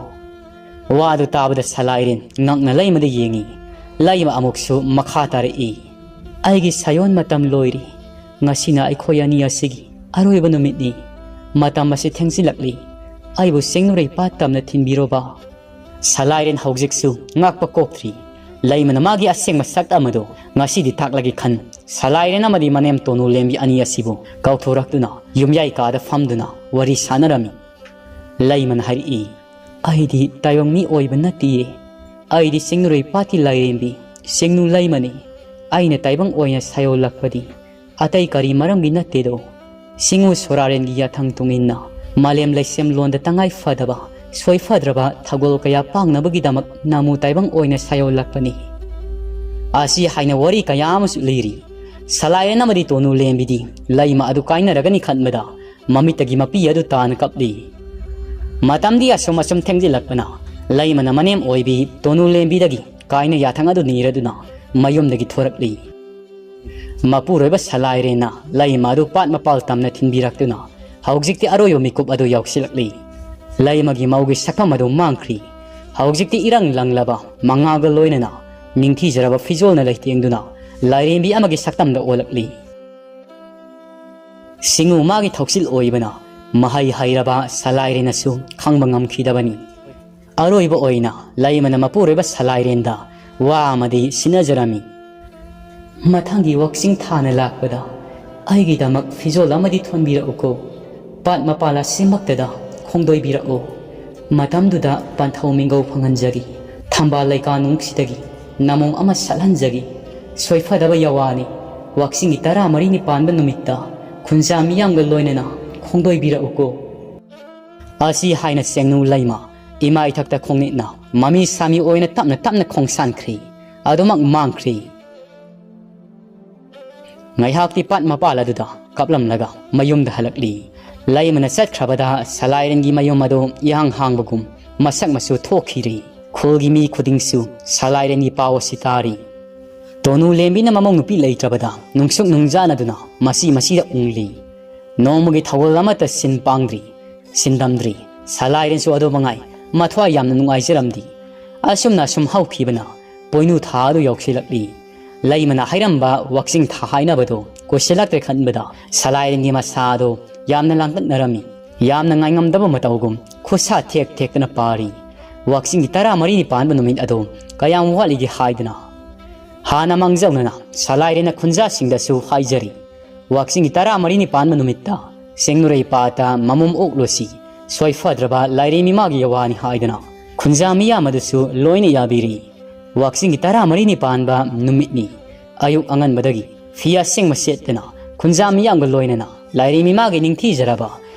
ꯋꯥꯗꯨ ꯇꯥꯕꯗ ꯁꯂꯥꯏꯔꯦꯟ ꯉꯛꯅ ꯂꯩꯃꯗ ꯌꯦꯡꯉꯤ꯫ ꯂꯩꯃ ꯑꯃꯨꯛꯁꯨ ꯃꯈꯥ ꯇꯥꯔꯛꯏ꯫ "ꯑꯩꯒꯤ ꯁꯥꯌꯣꯟ ꯃꯇꯝ ꯂꯣꯏꯔꯤ꯫ ꯉꯁꯤꯅ ꯑꯩꯈꯣꯏ ꯑꯅꯤ ꯑꯁꯤꯒꯤ ꯑꯔꯣꯏꯕ ꯅꯨꯃꯤꯠꯅꯤ꯫ ꯃꯇꯝ ꯑꯁꯤ ꯊꯦꯡꯖꯤꯜꯂꯛꯂꯤ꯫ ꯑꯩꯕꯨ ꯁꯦꯡꯅꯨꯔꯩ ꯄꯥꯠ ꯇꯝꯅ ꯊꯤꯟꯕꯤꯔꯣꯕ"꯫ ꯁꯂꯥꯏꯔꯦꯟ ꯍꯧꯖꯤꯛꯁꯨ ꯉꯥꯛꯄ ꯀꯣꯛꯇ꯭ꯔꯤ꯫ ꯂꯩꯃꯅ ꯃꯥꯒꯤ ꯑꯁꯦꯡꯕ ꯁꯛ ꯑꯃꯗꯣ ꯉꯁꯤꯗꯤ ꯊꯥꯛꯂꯒꯦ ꯈꯟ, ꯁꯂꯥꯏꯔꯦꯟ ꯑꯃꯗꯤ ꯃꯅꯦꯝ ꯇꯣꯅꯨ ꯂꯦꯝꯕꯤ ꯑꯅꯤ ꯑꯁꯤꯕꯨ ꯀꯧꯊꯣꯔꯛꯇꯨꯅ ꯌꯨꯝꯌꯥꯏ ꯀꯥꯗ ꯐꯝꯗꯨꯅ ꯋꯥꯔꯤ ꯁꯥꯟꯅꯔꯝꯃꯤ꯫ ꯂꯩꯃꯅ ꯍꯥꯏꯔꯛꯏ, "ꯑꯩꯗꯤ ꯇꯥꯏꯕꯪ ꯃꯤ ꯑꯣꯏꯕ ꯅꯠꯇꯤꯌꯦ꯫ ꯑꯩꯗꯤ ꯆꯤꯡꯅꯨꯔꯩ ꯄꯥꯠꯀꯤ ꯂꯥꯏꯔꯦꯝꯕꯤ, ꯆꯤꯡꯅꯨ ꯂꯩꯃꯅꯤ꯫ ꯑꯩꯅ ꯇꯥꯏꯕꯪ ꯑꯣꯏꯅ ꯁꯥꯌꯣꯜꯂꯛꯄꯗꯤ ꯑꯇꯩ ꯀꯔꯤ ꯃꯔꯝꯒꯤ ꯅꯠꯇꯦꯗꯣ꯫ ꯁꯤꯡꯉꯨ ꯁꯣꯔꯥꯔꯦꯟꯒꯤ ꯌꯥꯊꯪ ꯇꯨꯡꯏꯟꯅ ꯃꯥꯂꯦꯝ ꯂꯩꯁꯦꯝꯂꯣꯟꯗ ꯇꯉꯥꯏ ꯐꯗꯕ, ꯁꯣꯏꯐꯗ꯭ꯔꯕ ꯊꯧꯒꯜ ꯀꯌꯥ ꯄꯥꯡꯅꯕꯒꯤꯗꯃꯛ ꯅꯥꯃꯨ ꯇꯥꯏꯕꯪ ꯑꯣꯏꯅ ꯁꯥꯌꯣꯜꯂꯛꯄꯅꯤ"꯫ ꯑꯁꯤ ꯍꯥꯏꯅ ꯋꯥꯔꯤ ꯀꯌꯥ ꯑꯃꯁꯨ ꯂꯤꯔꯤ꯫ ꯁꯂꯥꯏꯔꯦꯟ ꯑꯃꯗꯤ ꯇꯣꯅꯨ ꯂꯦꯝꯕꯤꯗꯤ ꯂꯩꯃ ꯑꯗꯨ ꯀꯥꯏꯅꯔꯒꯅꯤ ꯈꯟꯕꯗ ꯃꯃꯤꯠꯇꯒꯤ ꯃꯄꯤ ꯑꯗꯨ ꯇꯥꯅ ꯀꯞꯂꯤ꯫ ꯃꯇꯝꯗꯤ ꯑꯁꯨꯝ ꯑꯁꯨꯝ ꯊꯦꯡꯖꯤꯜꯂꯛꯄꯅ ꯂꯩꯃꯅ ꯃꯅꯦꯝ ꯑꯣꯏꯕꯤ ꯇꯣꯅꯨ ꯂꯦꯝꯕꯤꯗꯒꯤ ꯀꯥꯏꯅ ꯌꯥꯊꯪ ꯑꯗꯨ ꯅꯤꯔꯗꯨꯅ ꯃꯌꯨꯝꯗꯒꯤ ꯊꯣꯔꯛꯂꯤ꯫ ꯃꯄꯨꯔꯣꯏꯕ ꯁꯂꯥꯏꯔꯦꯟꯅ ꯂꯩꯃ ꯑꯗꯨ ꯄꯥꯠ ꯃꯄꯥꯜ ꯇꯝꯅ ꯊꯤꯟꯕꯤꯔꯛꯇꯨꯅ ꯍꯧꯖꯤꯛꯇꯤ ꯑꯔꯣꯏꯕ ꯃꯤꯀꯨꯞ ꯑꯗꯨ ꯌꯧꯁꯤꯜꯂꯛꯂꯤ꯫ ꯂꯩꯃꯒꯤ ꯃꯧꯒꯤ ꯁꯛꯐꯝ ꯑꯗꯨ ꯃꯥꯡꯈ꯭ꯔꯤ꯫ ꯍꯧꯖꯤꯛꯇꯤ ꯏꯔꯪ ꯂꯪꯂꯕ ꯃꯉꯥꯜꯒ ꯂꯣꯏꯅꯅ ꯅꯤꯡꯊꯤꯖꯔꯕ ꯐꯤꯖꯣꯜꯅ ꯂꯩꯇꯦꯡꯗꯨꯅ ꯂꯥꯏꯔꯦꯝꯕꯤ ꯑꯃꯒꯤ ꯁꯛꯇꯝꯗ ꯑꯣꯜꯂꯛꯂꯤ꯫ ꯁꯤꯡꯉꯨ ꯃꯥꯒꯤ ꯊꯧꯁꯤꯜ ꯑꯣꯏꯕꯅ ꯃꯍꯩ ꯍꯩꯔꯕ ꯁꯂꯥꯏꯔꯦꯟꯅꯁꯨ ꯈꯪꯕ ꯉꯝꯈꯤꯗꯕꯅꯤ꯫ ꯑꯔꯣꯏꯕ ꯑꯣꯏꯅ ꯂꯩꯃꯅ ꯃꯄꯨꯔꯣꯏꯕ ꯁꯂꯥꯏꯔꯦꯟꯗ ꯋꯥ ꯑꯃꯗꯤ ꯁꯤꯟꯅꯖꯔꯝꯃꯤ꯫ "ꯃꯊꯪꯒꯤ ꯋꯥꯛꯆꯤꯡ ꯊꯥꯅ ꯂꯥꯛꯄꯗ ꯑꯩꯒꯤꯗꯃꯛ ꯐꯤꯖꯣꯜ ꯑꯃꯗꯤ ꯊꯣꯟꯕꯤꯔꯛꯎꯀꯣ꯫ ꯄꯥꯠ ꯃꯄꯥꯜ ꯑꯁꯤꯃꯛꯇꯗ ꯈꯣꯡꯗꯣꯏꯕꯤꯔꯛꯎ꯫ ꯃꯇꯝꯗꯨꯗ ꯄꯟꯊꯧ ꯃꯤꯡꯒꯧ ꯐꯪꯍꯟꯖꯒꯦ꯫ ꯊꯝꯕꯥꯜ ꯂꯩꯀꯥꯅꯨꯡꯁꯤꯗꯒꯤ ꯅꯃꯣꯝ ꯑꯃ ꯁꯠꯍꯟꯖꯒꯦ꯫ ꯁꯣꯏꯐꯗꯕ ꯌꯥꯋꯥꯅꯤ꯫ ꯋꯥꯛꯆꯤꯡꯒꯤ ꯇꯔꯥꯃꯔꯤꯅꯤ ꯄꯥꯟꯕ ꯅꯨꯃꯤꯠꯇ ꯈꯨꯟꯖꯥ ꯃꯤꯌꯥꯝꯒ ꯂꯣꯏꯅꯅ ꯈꯣꯡꯗꯣꯏꯕꯤꯔꯛꯎꯀꯣ"꯫ ꯑꯁꯤ ꯍꯥꯏꯅ ꯁꯦꯡꯅꯨ ꯂꯩꯃ ꯏꯃꯥ ꯏꯊꯛꯇ ꯈꯣꯡꯅꯤꯠꯅ ꯃꯃꯤ ꯁꯥꯃꯤ ꯑꯣꯏꯅ ꯇꯞꯅ ꯇꯞꯅ ꯈꯣꯡꯁꯥꯟꯈ꯭ꯔꯤ꯫ ꯑꯗꯨꯃꯛ ꯃꯥꯡꯈ꯭ꯔꯤ꯫ ꯉꯥꯏꯍꯥꯛꯇꯤ ꯄꯥꯠ ꯃꯄꯥꯜ ꯑꯗꯨꯗ ꯀꯥꯞꯂꯝꯂꯒ ꯃꯌꯨꯝꯗ ꯍꯜꯂꯛꯂꯤ꯫ ꯂꯩꯃꯅ ꯆꯠꯈ꯭ꯔꯕꯗ ꯁꯂꯥꯏꯔꯦꯟꯒꯤ ꯃꯌꯨꯝ ꯑꯗꯨ ꯏꯍꯥꯡ ꯍꯥꯡꯕꯒꯨꯝ ꯃꯁꯛ ꯃꯆꯨ ꯊꯣꯛꯈꯤꯔꯦ꯫ ꯈꯨꯜꯒꯤ ꯃꯤ ꯈꯨꯗꯤꯡꯁꯨ ꯁꯂꯥꯏꯔꯦꯟꯒꯤ ꯄꯥꯎ ꯑꯁꯤ ꯇꯥꯔꯤ꯫ ꯇꯣꯅꯨ ꯂꯦꯝꯕꯤꯅ ꯃꯃꯧ ꯅꯨꯄꯤ ꯂꯩꯇ꯭ꯔꯕꯗ ꯅꯨꯡꯁꯨꯛ ꯅꯨꯡꯖꯥꯅꯗꯨꯅ ꯃꯁꯤ ꯃꯁꯤꯗ ꯎꯪꯂꯤ꯫ ꯅꯣꯡꯃꯒꯤ ꯊꯧꯒꯜ ꯑꯃꯠꯇ ꯁꯤꯟ ꯄꯥꯡꯗ꯭ꯔꯤ, ꯁꯤꯟꯗꯝꯗ꯭ꯔꯤ꯫ ꯁꯂꯥꯏꯔꯦꯟꯁꯨ ꯑꯗꯨ ꯃꯉꯥꯏ, ꯃꯊ꯭ꯋꯥꯏ ꯌꯥꯝꯅ ꯅꯨꯡꯉꯥꯏꯖꯔꯝꯗꯦ꯫ ꯑꯁꯨꯝꯅ ꯑꯁꯨꯝ ꯍꯧꯈꯤꯕꯅ ꯄꯣꯏꯅꯨ ꯊꯥ ꯑꯗꯨ ꯌꯧꯁꯤꯜꯂꯛꯂꯤ꯫ ꯂꯩꯃꯅ ꯍꯥꯏꯔꯝꯕ ꯋꯥꯛꯆꯤꯡ ꯊꯥ ꯍꯥꯏꯅꯕꯗꯣ ꯀꯨꯏꯁꯤꯜꯂꯛꯇ꯭ꯔꯦ ꯈꯟꯕꯗ ꯁꯂꯥꯏꯔꯦꯟꯒꯤ ꯃꯁꯥ ꯑꯗꯣ ꯌꯥꯝꯅ ꯂꯥꯡꯇꯛꯅꯔꯝꯃꯤ꯫ ꯌꯥꯝꯅ ꯉꯥꯏꯉꯝꯗꯕ ꯃꯇꯧꯒꯨꯝ ꯈꯨꯠꯁꯥ ꯊꯦꯛ ꯊꯦꯛꯇꯅ ꯄꯥꯔꯤ꯫ ꯋꯥꯛꯆꯤꯡꯒꯤ ꯇꯔꯥꯃꯔꯤꯅꯤ ꯄꯥꯟꯕ ꯅꯨꯃꯤꯠ ꯑꯗꯣ ꯀꯌꯥꯝ ꯋꯥꯠꯂꯤꯒꯦ ꯍꯥꯏꯗꯅ꯫ ꯍꯥꯟꯅ ꯃꯥꯡꯖꯧꯅꯅ ꯁꯂꯥꯏꯔꯦꯟꯅ ꯈꯨꯟꯖꯥꯁꯤꯡꯗꯁꯨ ꯍꯥꯏꯖꯔꯤ꯫ ꯋꯥꯛꯆꯤꯡꯒꯤ ꯇꯔꯥꯃꯔꯤꯅꯤ ꯄꯥꯟꯕ ꯅꯨꯃꯤꯠꯇ ꯁꯦꯡꯅꯨꯔꯩ ꯄꯥꯠꯇ ꯃꯃꯨꯝ ꯑꯣꯛꯂꯨꯁꯤ, ꯁꯣꯏꯐꯗ꯭ꯔꯕ ꯂꯥꯏꯔꯦꯝꯕꯤ ꯃꯥꯒꯤ ꯌꯥꯋꯥꯅꯤ ꯍꯥꯏꯗꯅ ꯈꯨꯟꯖꯥ ꯃꯤꯌꯥꯝ ꯑꯗꯨꯁꯨ ꯂꯣꯏꯅ ꯌꯥꯕꯤꯔꯤ꯫ ꯋꯥꯛꯆꯤꯡꯒꯤ ꯇꯔꯥꯃꯔꯤꯅꯤ ꯄꯥꯟꯕ ꯅꯨꯃꯤꯠꯅꯤ꯫ ꯑꯌꯨꯛ ꯑꯉꯟꯕꯗꯒꯤ ꯐꯤ ꯑꯁꯦꯡꯕ ꯁꯦꯠꯇꯅ ꯈꯨꯟꯖꯥ ꯃꯤꯌꯥꯝꯒ ꯂꯣꯏꯅꯅ ꯂꯥꯏꯔꯦꯝꯕꯤ ꯃꯥꯒꯤ ꯅꯤꯡꯊꯤꯖꯔꯕ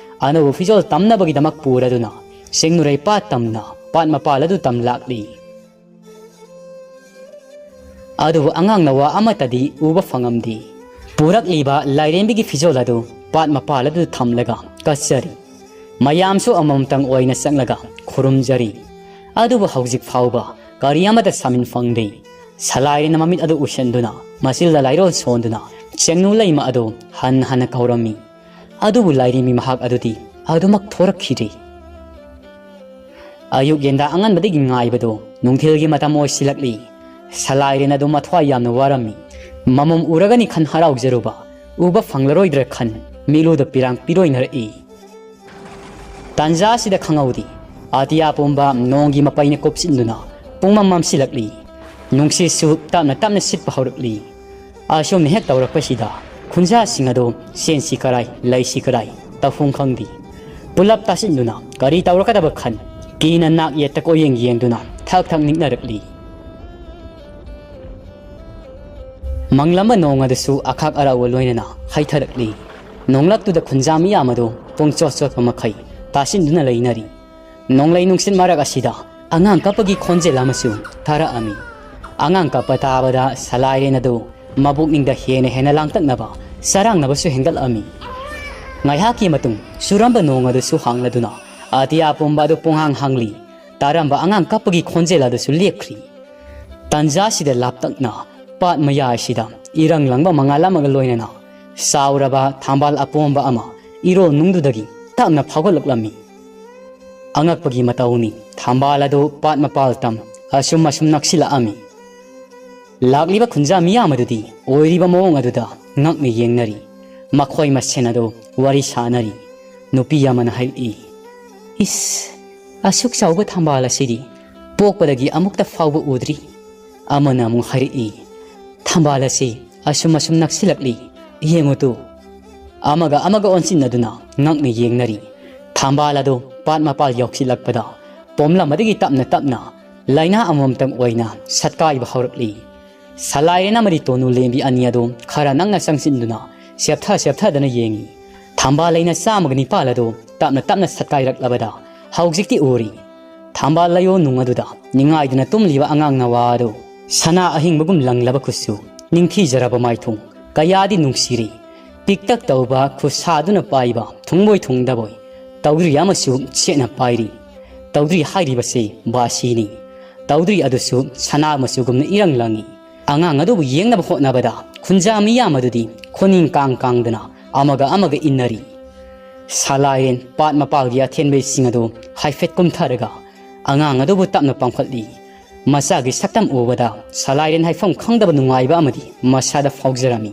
ꯑꯅꯧꯕ ꯐꯤꯖꯣꯜ ꯇꯝꯅꯕꯒꯤꯗꯃꯛ ꯄꯨꯔꯗꯨꯅ ꯁꯦꯡꯅꯨꯔꯩ ꯄꯥꯠ ꯇꯝꯅ ꯄꯥꯠ ꯃꯄꯥꯜ ꯑꯗꯨ ꯇꯝꯂꯥꯛꯂꯤ꯫ ꯑꯗꯨꯕꯨ ꯑꯉꯥꯡꯅ ꯋꯥ ꯑꯃꯠꯇꯗꯤ ꯎꯕ ꯐꯪꯉꯝꯗꯦ꯫ ꯄꯨꯔꯛꯂꯤꯕ ꯂꯥꯏꯔꯦꯝꯕꯤꯒꯤ ꯐꯤꯖꯣꯜ ꯑꯗꯨ ꯄꯥꯠ ꯃꯄꯥꯜ ꯑꯗꯨꯗ ꯊꯝꯂꯒ ꯀꯠꯆꯔꯤ꯫ ꯃꯌꯥꯝꯁꯨ ꯑꯃꯃꯝꯇꯪ ꯑꯣꯏꯅ ꯆꯪꯂꯒ ꯈꯨꯔꯨꯝꯖꯔꯤ꯫ ꯑꯗꯨꯕꯨ ꯍꯧꯖꯤꯛ ꯐꯥꯎꯕ ꯀꯔꯤ ꯑꯃꯠꯇ ꯁꯥꯃꯤꯟ ꯐꯪꯗꯦ꯫ ꯁꯂꯥꯏꯔꯦꯟꯅ ꯃꯃꯤꯠ ꯑꯗꯨ ꯎꯏꯁꯤꯟꯗꯨꯅ ꯃꯆꯤꯜꯗ ꯂꯥꯏꯔꯣꯜ ꯁꯣꯟꯗꯨꯅ ꯆꯦꯡꯅꯨ ꯂꯩꯃ ꯑꯗꯨ ꯍꯟꯅ ꯍꯟꯅ ꯀꯧꯔꯝꯃꯤ꯫ ꯑꯗꯨꯕꯨ ꯂꯥꯏꯔꯦꯝꯕꯤ ꯃꯍꯥꯛ ꯑꯗꯨꯗꯤ ꯑꯗꯨꯃꯛ ꯊꯣꯔꯛꯈꯤꯗꯦ꯫ ꯑꯌꯨꯛ ꯌꯦꯟꯗꯥ ꯑꯉꯟꯕꯗꯒꯤ ꯉꯥꯏꯕꯗꯨ ꯅꯨꯡꯊꯤꯜꯒꯤ ꯃꯇꯝ ꯑꯣꯏꯁꯤꯜꯂꯛꯂꯤ꯫ ꯁꯂꯥꯏꯔꯦꯟ ꯑꯗꯨ ꯃꯊ꯭ꯋꯥꯏ ꯌꯥꯝꯅ ꯋꯥꯔꯝꯃꯤ꯫ ꯃꯃꯝ ꯎꯔꯒꯅꯤ ꯈꯟ ꯍꯔꯥꯎꯖꯔꯨꯕ, ꯎꯕ ꯐꯪꯂꯔꯣꯏꯗ꯭ꯔꯥ ꯈꯟ ꯃꯤꯠꯂꯨꯗ ꯄꯤꯔꯥꯡ ꯄꯤꯔꯣꯏꯅꯔꯛꯏ꯫ ꯇꯥꯟꯖꯥ ꯑꯁꯤꯗ ꯈꯪꯍꯧꯗꯦ, ꯑꯇꯤꯌꯥ ꯄꯨꯝꯕ ꯅꯣꯡꯒꯤ ꯃꯄꯩꯅ ꯀꯨꯞꯁꯤꯟꯗꯨꯅ ꯄꯨꯡꯃꯝ ꯃꯝꯁꯤꯜꯂꯛꯂꯤ꯫ ꯅꯨꯡꯁꯤꯠꯁꯨ ꯇꯞꯅ ꯇꯞꯅ ꯁꯤꯠꯄ ꯍꯧꯔꯛꯂꯤ꯫ ꯑꯁꯨꯝꯅ ꯍꯦꯛ ꯇꯧꯔꯛꯄꯁꯤꯗ ꯈꯨꯟꯖꯥꯁꯤꯡ ꯑꯗꯨ ꯁꯦꯟꯁꯤ ꯀꯔꯥꯏ, ꯂꯩꯁꯤ ꯀꯔꯥꯏ ꯇꯧꯐꯝ ꯈꯪꯗꯦ꯫ ꯄꯨꯂꯞ ꯇꯥꯁꯤꯟꯗꯨꯅ ꯀꯔꯤ ꯇꯧꯔꯛꯀꯗꯕ ꯈꯟ ꯀꯤꯅ ꯅꯥꯛ ꯌꯦꯠꯇ ꯀꯣꯏꯌꯦꯡ ꯌꯦꯡꯗꯨꯅ ꯊꯛ ꯊꯛ ꯅꯤꯛꯅꯔꯛꯂꯤ꯫ ꯃꯪꯂꯝꯕ ꯅꯣꯡ ꯑꯗꯨꯁꯨ ꯑꯈꯥꯛ ꯑꯔꯥꯎꯕ ꯂꯣꯏꯅꯅ ꯍꯩꯊꯔꯛꯂꯤ꯫ ꯅꯣꯡꯂꯛꯇꯨꯗ ꯈꯨꯟꯖꯥ ꯃꯤꯌꯥꯝ ꯑꯗꯨ ꯄꯨꯡꯆꯣꯠ ꯆꯣꯠꯄ ꯃꯈꯩ ꯇꯥꯁꯤꯟꯗꯨꯅ ꯂꯩꯅꯔꯤ꯫ ꯅꯣꯡꯂꯩ ꯅꯨꯡꯁꯤꯠ ꯃꯔꯛ ꯑꯁꯤꯗ ꯑꯉꯥꯡ ꯀꯞꯄꯒꯤ ꯈꯣꯟꯖꯦꯜ ꯑꯃꯁꯨ ꯇꯥꯔꯛꯑꯝꯃꯤ꯫ ꯑꯉꯥꯡ ꯀꯞꯄ ꯇꯥꯕꯗ ꯁꯂꯥꯏꯔꯦꯟ ꯑꯗꯨ ꯃꯕꯨꯛꯅꯤꯡꯗ ꯍꯦꯟꯅ ꯍꯦꯟꯅ ꯂꯥꯡꯇꯛꯅꯕ, ꯆꯔꯥꯡꯅꯕꯁꯨ ꯍꯦꯟꯒꯠꯂꯛꯑꯝꯃꯤ꯫ ꯉꯥꯏꯍꯥꯛꯀꯤ ꯃꯇꯨꯡ ꯆꯨꯔꯝꯕ ꯅꯣꯡ ꯑꯗꯨꯁꯨ ꯍꯥꯡꯂꯗꯨꯅ ꯑꯇꯤꯌꯥ ꯄꯨꯝꯕ ꯑꯗꯨ ꯄꯨꯡꯍꯥꯡ ꯍꯥꯡꯂꯤ꯫ ꯇꯥꯔꯝꯕ ꯑꯉꯥꯡ ꯀꯞꯄꯒꯤ ꯈꯣꯟꯖꯦꯜ ꯑꯗꯨꯁꯨ ꯂꯦꯞꯈ꯭ꯔꯤ꯫ ꯇꯟꯖꯥꯁꯤꯗ ꯂꯥꯞꯇꯛꯅ ꯄꯥꯠ ꯃꯌꯥꯏꯁꯤꯗ ꯏꯔꯪ ꯂꯪꯕ ꯃꯉꯥꯜ ꯑꯃꯒ ꯂꯣꯏꯅꯅ ꯆꯥꯎꯔꯕ ꯊꯝꯕꯥꯜ ꯑꯄꯣꯝꯕ ꯑꯃ ꯏꯔꯣꯜ ꯅꯨꯡꯗꯨꯗꯒꯤ ꯇꯞꯅ ꯐꯥꯎꯒꯠꯂꯛꯂꯝꯃꯤ꯫ ꯑꯉꯛꯄꯒꯤ ꯃꯇꯧꯅꯤ, ꯊꯝꯕꯥꯜ ꯑꯗꯨ ꯄꯥꯠ ꯃꯄꯥꯜ ꯇꯝ ꯑꯁꯨꯝ ꯑꯁꯨꯝ ꯅꯛꯁꯤꯜꯂꯛꯑꯝꯃꯤ꯫ ꯂꯥꯛꯂꯤꯕ ꯈꯨꯟꯖꯥ ꯃꯤꯌꯥꯝ ꯑꯗꯨꯗꯤ ꯑꯣꯏꯔꯤꯕ ꯃꯑꯣꯡ ꯑꯗꯨꯗ ꯉꯛꯅ ꯌꯦꯡꯅꯔꯤ꯫ ꯃꯈꯣꯏ ꯃꯁꯦꯟ ꯑꯗꯨ ꯋꯥꯔꯤ ꯁꯥꯅꯔꯤ꯫ ꯅꯨꯄꯤ ꯑꯃꯅ ꯍꯥꯏꯔꯛꯏ, "ꯏꯁ, ꯑꯁꯨꯛ ꯆꯥꯎꯕ ꯊꯝꯕꯥꯜ ꯑꯁꯤꯗꯤ ꯄꯣꯛꯄꯗꯒꯤ ꯑꯃꯨꯛꯇ ꯐꯥꯎꯕ ꯎꯗ꯭ꯔꯤ꯫" ꯑꯃꯅ ꯑꯃꯨꯛ ꯍꯥꯏꯔꯛꯏ, "ꯊꯝꯕꯥꯜ ꯑꯁꯤ ꯑꯁꯨꯝ ꯑꯁꯨꯝ ꯅꯛꯁꯤꯜꯂꯛꯂꯤ, ꯌꯦꯡꯉꯨ ꯇꯨ꯫" ꯑꯃꯒ ꯑꯃꯒ ꯑꯣꯟꯁꯤꯟꯅꯗꯨꯅ ꯉꯛꯅ ꯌꯦꯡꯅꯔꯤ꯫ ꯊꯝꯕꯥꯜ ꯑꯗꯨ ꯄꯥꯠ ꯃꯄꯥꯜ ꯌꯧꯁꯤꯜꯂꯛꯄꯗ ꯄꯣꯝꯂꯝꯕꯗꯒꯤ ꯇꯞꯅ ꯇꯞꯅ ꯂꯥꯏꯅꯥ ꯑꯃꯃꯝꯇꯪ ꯑꯣꯏꯅ ꯁꯠꯀꯥꯏꯕ ꯍꯧꯔꯛꯂꯤ꯫ ꯁꯂꯥꯏꯔꯦꯟ ꯑꯃꯗꯤ ꯇꯣꯅꯨ ꯂꯦꯝꯕꯤ ꯑꯅꯤ ꯑꯗꯨ ꯈꯔ ꯅꯛꯅ ꯆꯪꯁꯤꯟꯗꯨꯅ ꯁꯦꯞꯊ ꯁꯦꯞꯊꯗꯅ ꯌꯦꯡꯉꯤ꯫ ꯊꯝꯕꯥꯜ ꯂꯩꯅ ꯆꯥꯝꯃꯒ ꯅꯤꯄꯥꯜ ꯑꯗꯨ ꯇꯞꯅ ꯇꯞꯅ ꯁꯠꯀꯥꯏꯔꯛꯂꯕꯗ ꯍꯧꯖꯤꯛꯇꯤ ꯎꯔꯤ꯫ ꯊꯝꯕꯥꯜ ꯂꯩꯌꯣ ꯅꯨꯡ ꯑꯗꯨꯗ ꯅꯤꯡꯉꯥꯏꯗꯨꯅ ꯇꯨꯝꯂꯤꯕ ꯑꯉꯥꯡ ꯅꯋꯥ ꯑꯗꯨ ꯁꯅꯥ ꯑꯍꯤꯡꯕꯒꯨꯝ ꯂꯪꯂꯕ ꯈꯨꯠꯁꯨ, ꯅꯤꯡꯊꯤꯖꯔꯕ ꯃꯥꯏꯊꯣꯡ, ꯀꯌꯥꯗꯤ ꯅꯨꯡꯁꯤꯔꯤ꯫ ꯄꯤꯛꯇꯛ ꯇꯧꯕ ꯈꯨꯠꯁꯥꯗꯨꯅ ꯄꯥꯏꯕ ꯊꯨꯡꯕꯣꯏ ꯊꯨꯡꯗꯕꯣꯏ ꯇꯧꯗ꯭ꯔꯤ ꯑꯃꯁꯨ ꯁꯦꯠꯅ ꯄꯥꯏꯔꯤ꯫ ꯇꯧꯗ꯭ꯔꯤ ꯍꯥꯏꯔꯤꯕꯁꯤ ꯕꯥꯁꯤꯅꯤ꯫ ꯇꯧꯗ꯭ꯔꯤ ꯑꯗꯨꯁꯨ ꯁꯅꯥ ꯃꯆꯨꯒꯨꯝꯅ ꯏꯔꯪ ꯂꯪꯏ꯫ ꯑꯉꯥꯡ ꯑꯗꯨꯕꯨ ꯌꯦꯡꯅꯕ ꯍꯣꯠꯅꯕꯗ ꯈꯨꯟꯖꯥ ꯃꯤꯌꯥꯝ ꯑꯗꯨꯗꯤ ꯈꯨꯅꯤꯡ ꯀꯥꯡ ꯀꯥꯡꯗꯅ ꯑꯃꯒ ꯑꯃꯒ ꯏꯟꯅꯔꯤ꯫ ꯁꯂꯥꯏꯔꯦꯟ ꯄꯥꯠ ꯃꯄꯥꯜꯒꯤ ꯑꯊꯦꯟꯕ ꯏꯁꯤꯡ ꯑꯗꯨ ꯍꯥꯏꯐꯦꯠ ꯀꯨꯝꯊꯔꯒ ꯑꯉꯥꯡ ꯑꯗꯨꯕꯨ ꯇꯞꯅ ꯄꯥꯡꯈꯠꯂꯤ꯫ ꯃꯆꯥꯒꯤ ꯁꯛꯇꯝ ꯎꯕꯗ ꯁꯂꯥꯏꯔꯦꯟ ꯍꯥꯏꯐꯝ ꯈꯪꯗꯕ ꯅꯨꯡꯉꯥꯏꯕ ꯑꯃꯗꯤ ꯃꯁꯥꯗ ꯐꯥꯎꯖꯔꯝꯃꯤ꯫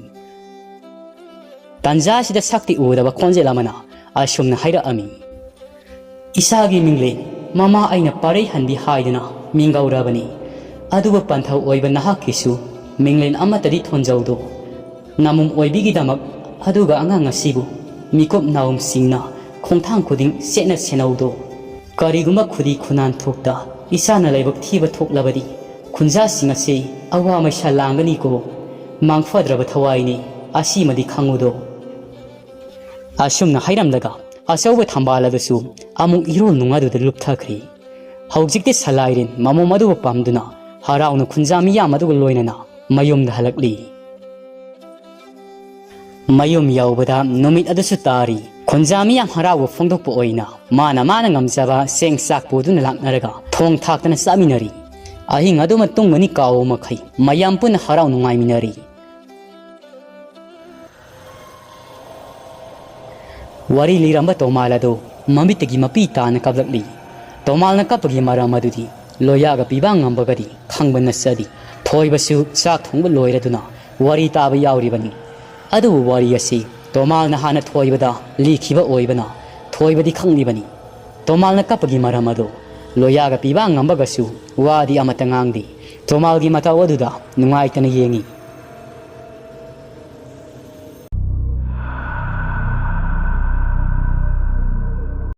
ꯇꯟꯖꯥꯁꯤꯗ ꯁꯛꯇꯤ ꯎꯗꯕ ꯈꯣꯟꯖꯦꯜ ꯑꯃꯅ ꯑꯁꯨꯝꯅ ꯍꯥꯏꯔꯛꯑꯝꯃꯤ, "ꯏꯆꯥꯒꯤ ꯃꯤꯡꯂꯦꯟ ꯃꯃꯥ ꯑꯩꯅ ꯄꯥꯔꯩꯍꯟꯕꯤ ꯍꯥꯏꯗꯨꯅ ꯃꯤꯡꯒꯧꯔꯕꯅꯤ꯫ ꯑꯗꯨꯕꯨ ꯄꯟꯊꯧ ꯑꯣꯏꯕ ꯅꯍꯥꯛꯀꯤꯁꯨ ꯃꯤꯡꯂꯦꯟ ꯑꯃꯠꯇꯗꯤ ꯊꯣꯟꯖꯧꯗꯣ꯫ ꯅꯃꯨꯝ ꯑꯣꯏꯕꯤꯒꯤꯗꯃꯛ ꯑꯗꯨꯒ ꯑꯉꯥꯡ ꯑꯁꯤꯕꯨ ꯃꯤꯀꯨꯞ ꯅꯥꯎꯝꯁꯤꯡꯅ ꯈꯣꯡꯊꯥꯡ ꯈꯨꯗꯤꯡ ꯆꯦꯠꯅ ꯁꯦꯟꯅꯧꯗꯣ꯫ ꯀꯔꯤꯒꯨꯝꯕ ꯈꯨꯗꯤ ꯈꯨꯅꯥꯟ ꯊꯣꯛꯇ ꯏꯆꯥꯅ ꯂꯥꯏꯕꯛ ꯊꯤꯕ ꯊꯣꯛꯂꯕꯗꯤ ꯈꯨꯟꯖꯥꯁꯤꯡ ꯑꯁꯤ ꯑꯋꯥ ꯃꯩꯁꯥ ꯂꯥꯡꯒꯅꯤꯀꯣ꯫ ꯃꯥꯡꯐꯗ꯭ꯔꯕ ꯊꯋꯥꯏꯅꯤ, ꯑꯁꯤꯃꯗꯤ ꯈꯪꯉꯨꯗꯣ꯫" ꯑꯁꯨꯝꯅ ꯍꯥꯏꯔꯝꯂꯒ ꯑꯆꯧꯕ ꯊꯝꯕꯥꯜ ꯑꯗꯨꯁꯨ ꯑꯃꯨꯛ ꯏꯔꯣꯜ ꯅꯨꯡ ꯑꯗꯨꯗ ꯂꯨꯞꯊꯈ꯭ꯔꯦ꯫ ꯍꯧꯖꯤꯛꯇꯤ ꯁꯂꯥꯏꯔꯦꯟ ꯃꯃꯣꯝ ꯑꯗꯨꯕꯨ ꯄꯥꯝꯗꯨꯅ ꯍꯔꯥꯎꯅ ꯈꯨꯟꯖꯥ ꯃꯤꯌꯥꯝ ꯑꯗꯨꯒ ꯂꯣꯏꯅꯅ ꯃꯌꯨꯝꯗ ꯍꯜꯂꯛꯂꯤ꯫ ꯃꯌꯨꯝ ꯌꯧꯕꯗ ꯅꯨꯃꯤꯠ ꯑꯗꯨꯁꯨ ꯇꯥꯔꯤ꯫ ꯈꯨꯟꯖꯥ ꯃꯤꯌꯥꯝ ꯍꯔꯥꯎꯕ ꯐꯣꯡꯗꯣꯛꯄ ꯑꯣꯏꯅ ꯃꯥꯅ ꯃꯥꯅ ꯉꯝꯖꯕ ꯆꯦꯡ ꯆꯥꯛ ꯄꯨꯗꯨꯅ ꯂꯥꯛꯅꯔꯒ ꯊꯣꯡ ꯊꯥꯛꯇꯅ ꯆꯥꯃꯤꯟꯅꯔꯤ꯫ ꯑꯍꯤꯡ ꯑꯗꯨꯃ ꯇꯨꯝꯒꯅꯤ ꯀꯥꯎꯕ ꯃꯈꯩ ꯃꯌꯥꯝ ꯄꯨꯟꯅ ꯍꯔꯥꯎ ꯅꯨꯡꯉꯥꯏꯃꯤꯟꯅꯔꯤ꯫ ꯋꯥꯔꯤ ꯂꯤꯔꯝꯕ ꯇꯣꯃꯥꯜ ꯑꯗꯨ ꯃꯃꯤꯠꯇꯒꯤ ꯃꯄꯤ ꯇꯥꯅ ꯀꯞꯂꯛꯂꯤ꯫ ꯇꯣꯃꯥꯜꯅ ꯀꯞꯄꯒꯤ ꯃꯔꯝ ꯑꯗꯨꯗꯤ ꯂꯣꯌꯥꯒ ꯄꯤꯕꯥ ꯉꯝꯕꯒꯗꯤ ꯈꯪꯕ ꯅꯠꯆꯗꯦ꯫ ꯊꯣꯏꯕꯁꯨ ꯆꯥꯛ ꯊꯣꯡꯕ ꯂꯣꯏꯔꯗꯨꯅ ꯋꯥꯔꯤ ꯇꯥꯕ ꯌꯥꯎꯔꯤꯕꯅꯤ꯫ ꯑꯗꯨꯕꯨ ꯋꯥꯔꯤ ꯑꯁꯤ ꯇꯣꯃꯥꯜꯅ ꯍꯥꯟꯅ ꯊꯣꯏꯕꯗ ꯂꯤꯈꯤꯕ ꯑꯣꯏꯕꯅ ꯊꯣꯏꯕꯗꯤ ꯈꯪꯂꯤꯕꯅꯤ꯫ ꯇꯣꯃꯥꯜꯅ ꯀꯞꯄꯒꯤ ꯃꯔꯝ ꯑꯗꯨ ꯂꯣꯌꯥꯒ ꯄꯤꯕꯥ ꯉꯝꯕꯒꯁꯨ ꯋꯥꯗꯤ ꯑꯃꯠꯇ ꯉꯥꯡꯗꯦ꯫ ꯇꯣꯃꯥꯜꯒꯤ ꯃꯇꯧ ꯑꯗꯨꯗ ꯅꯨꯡꯉꯥꯏꯇꯅ ꯌꯦꯡꯏ꯫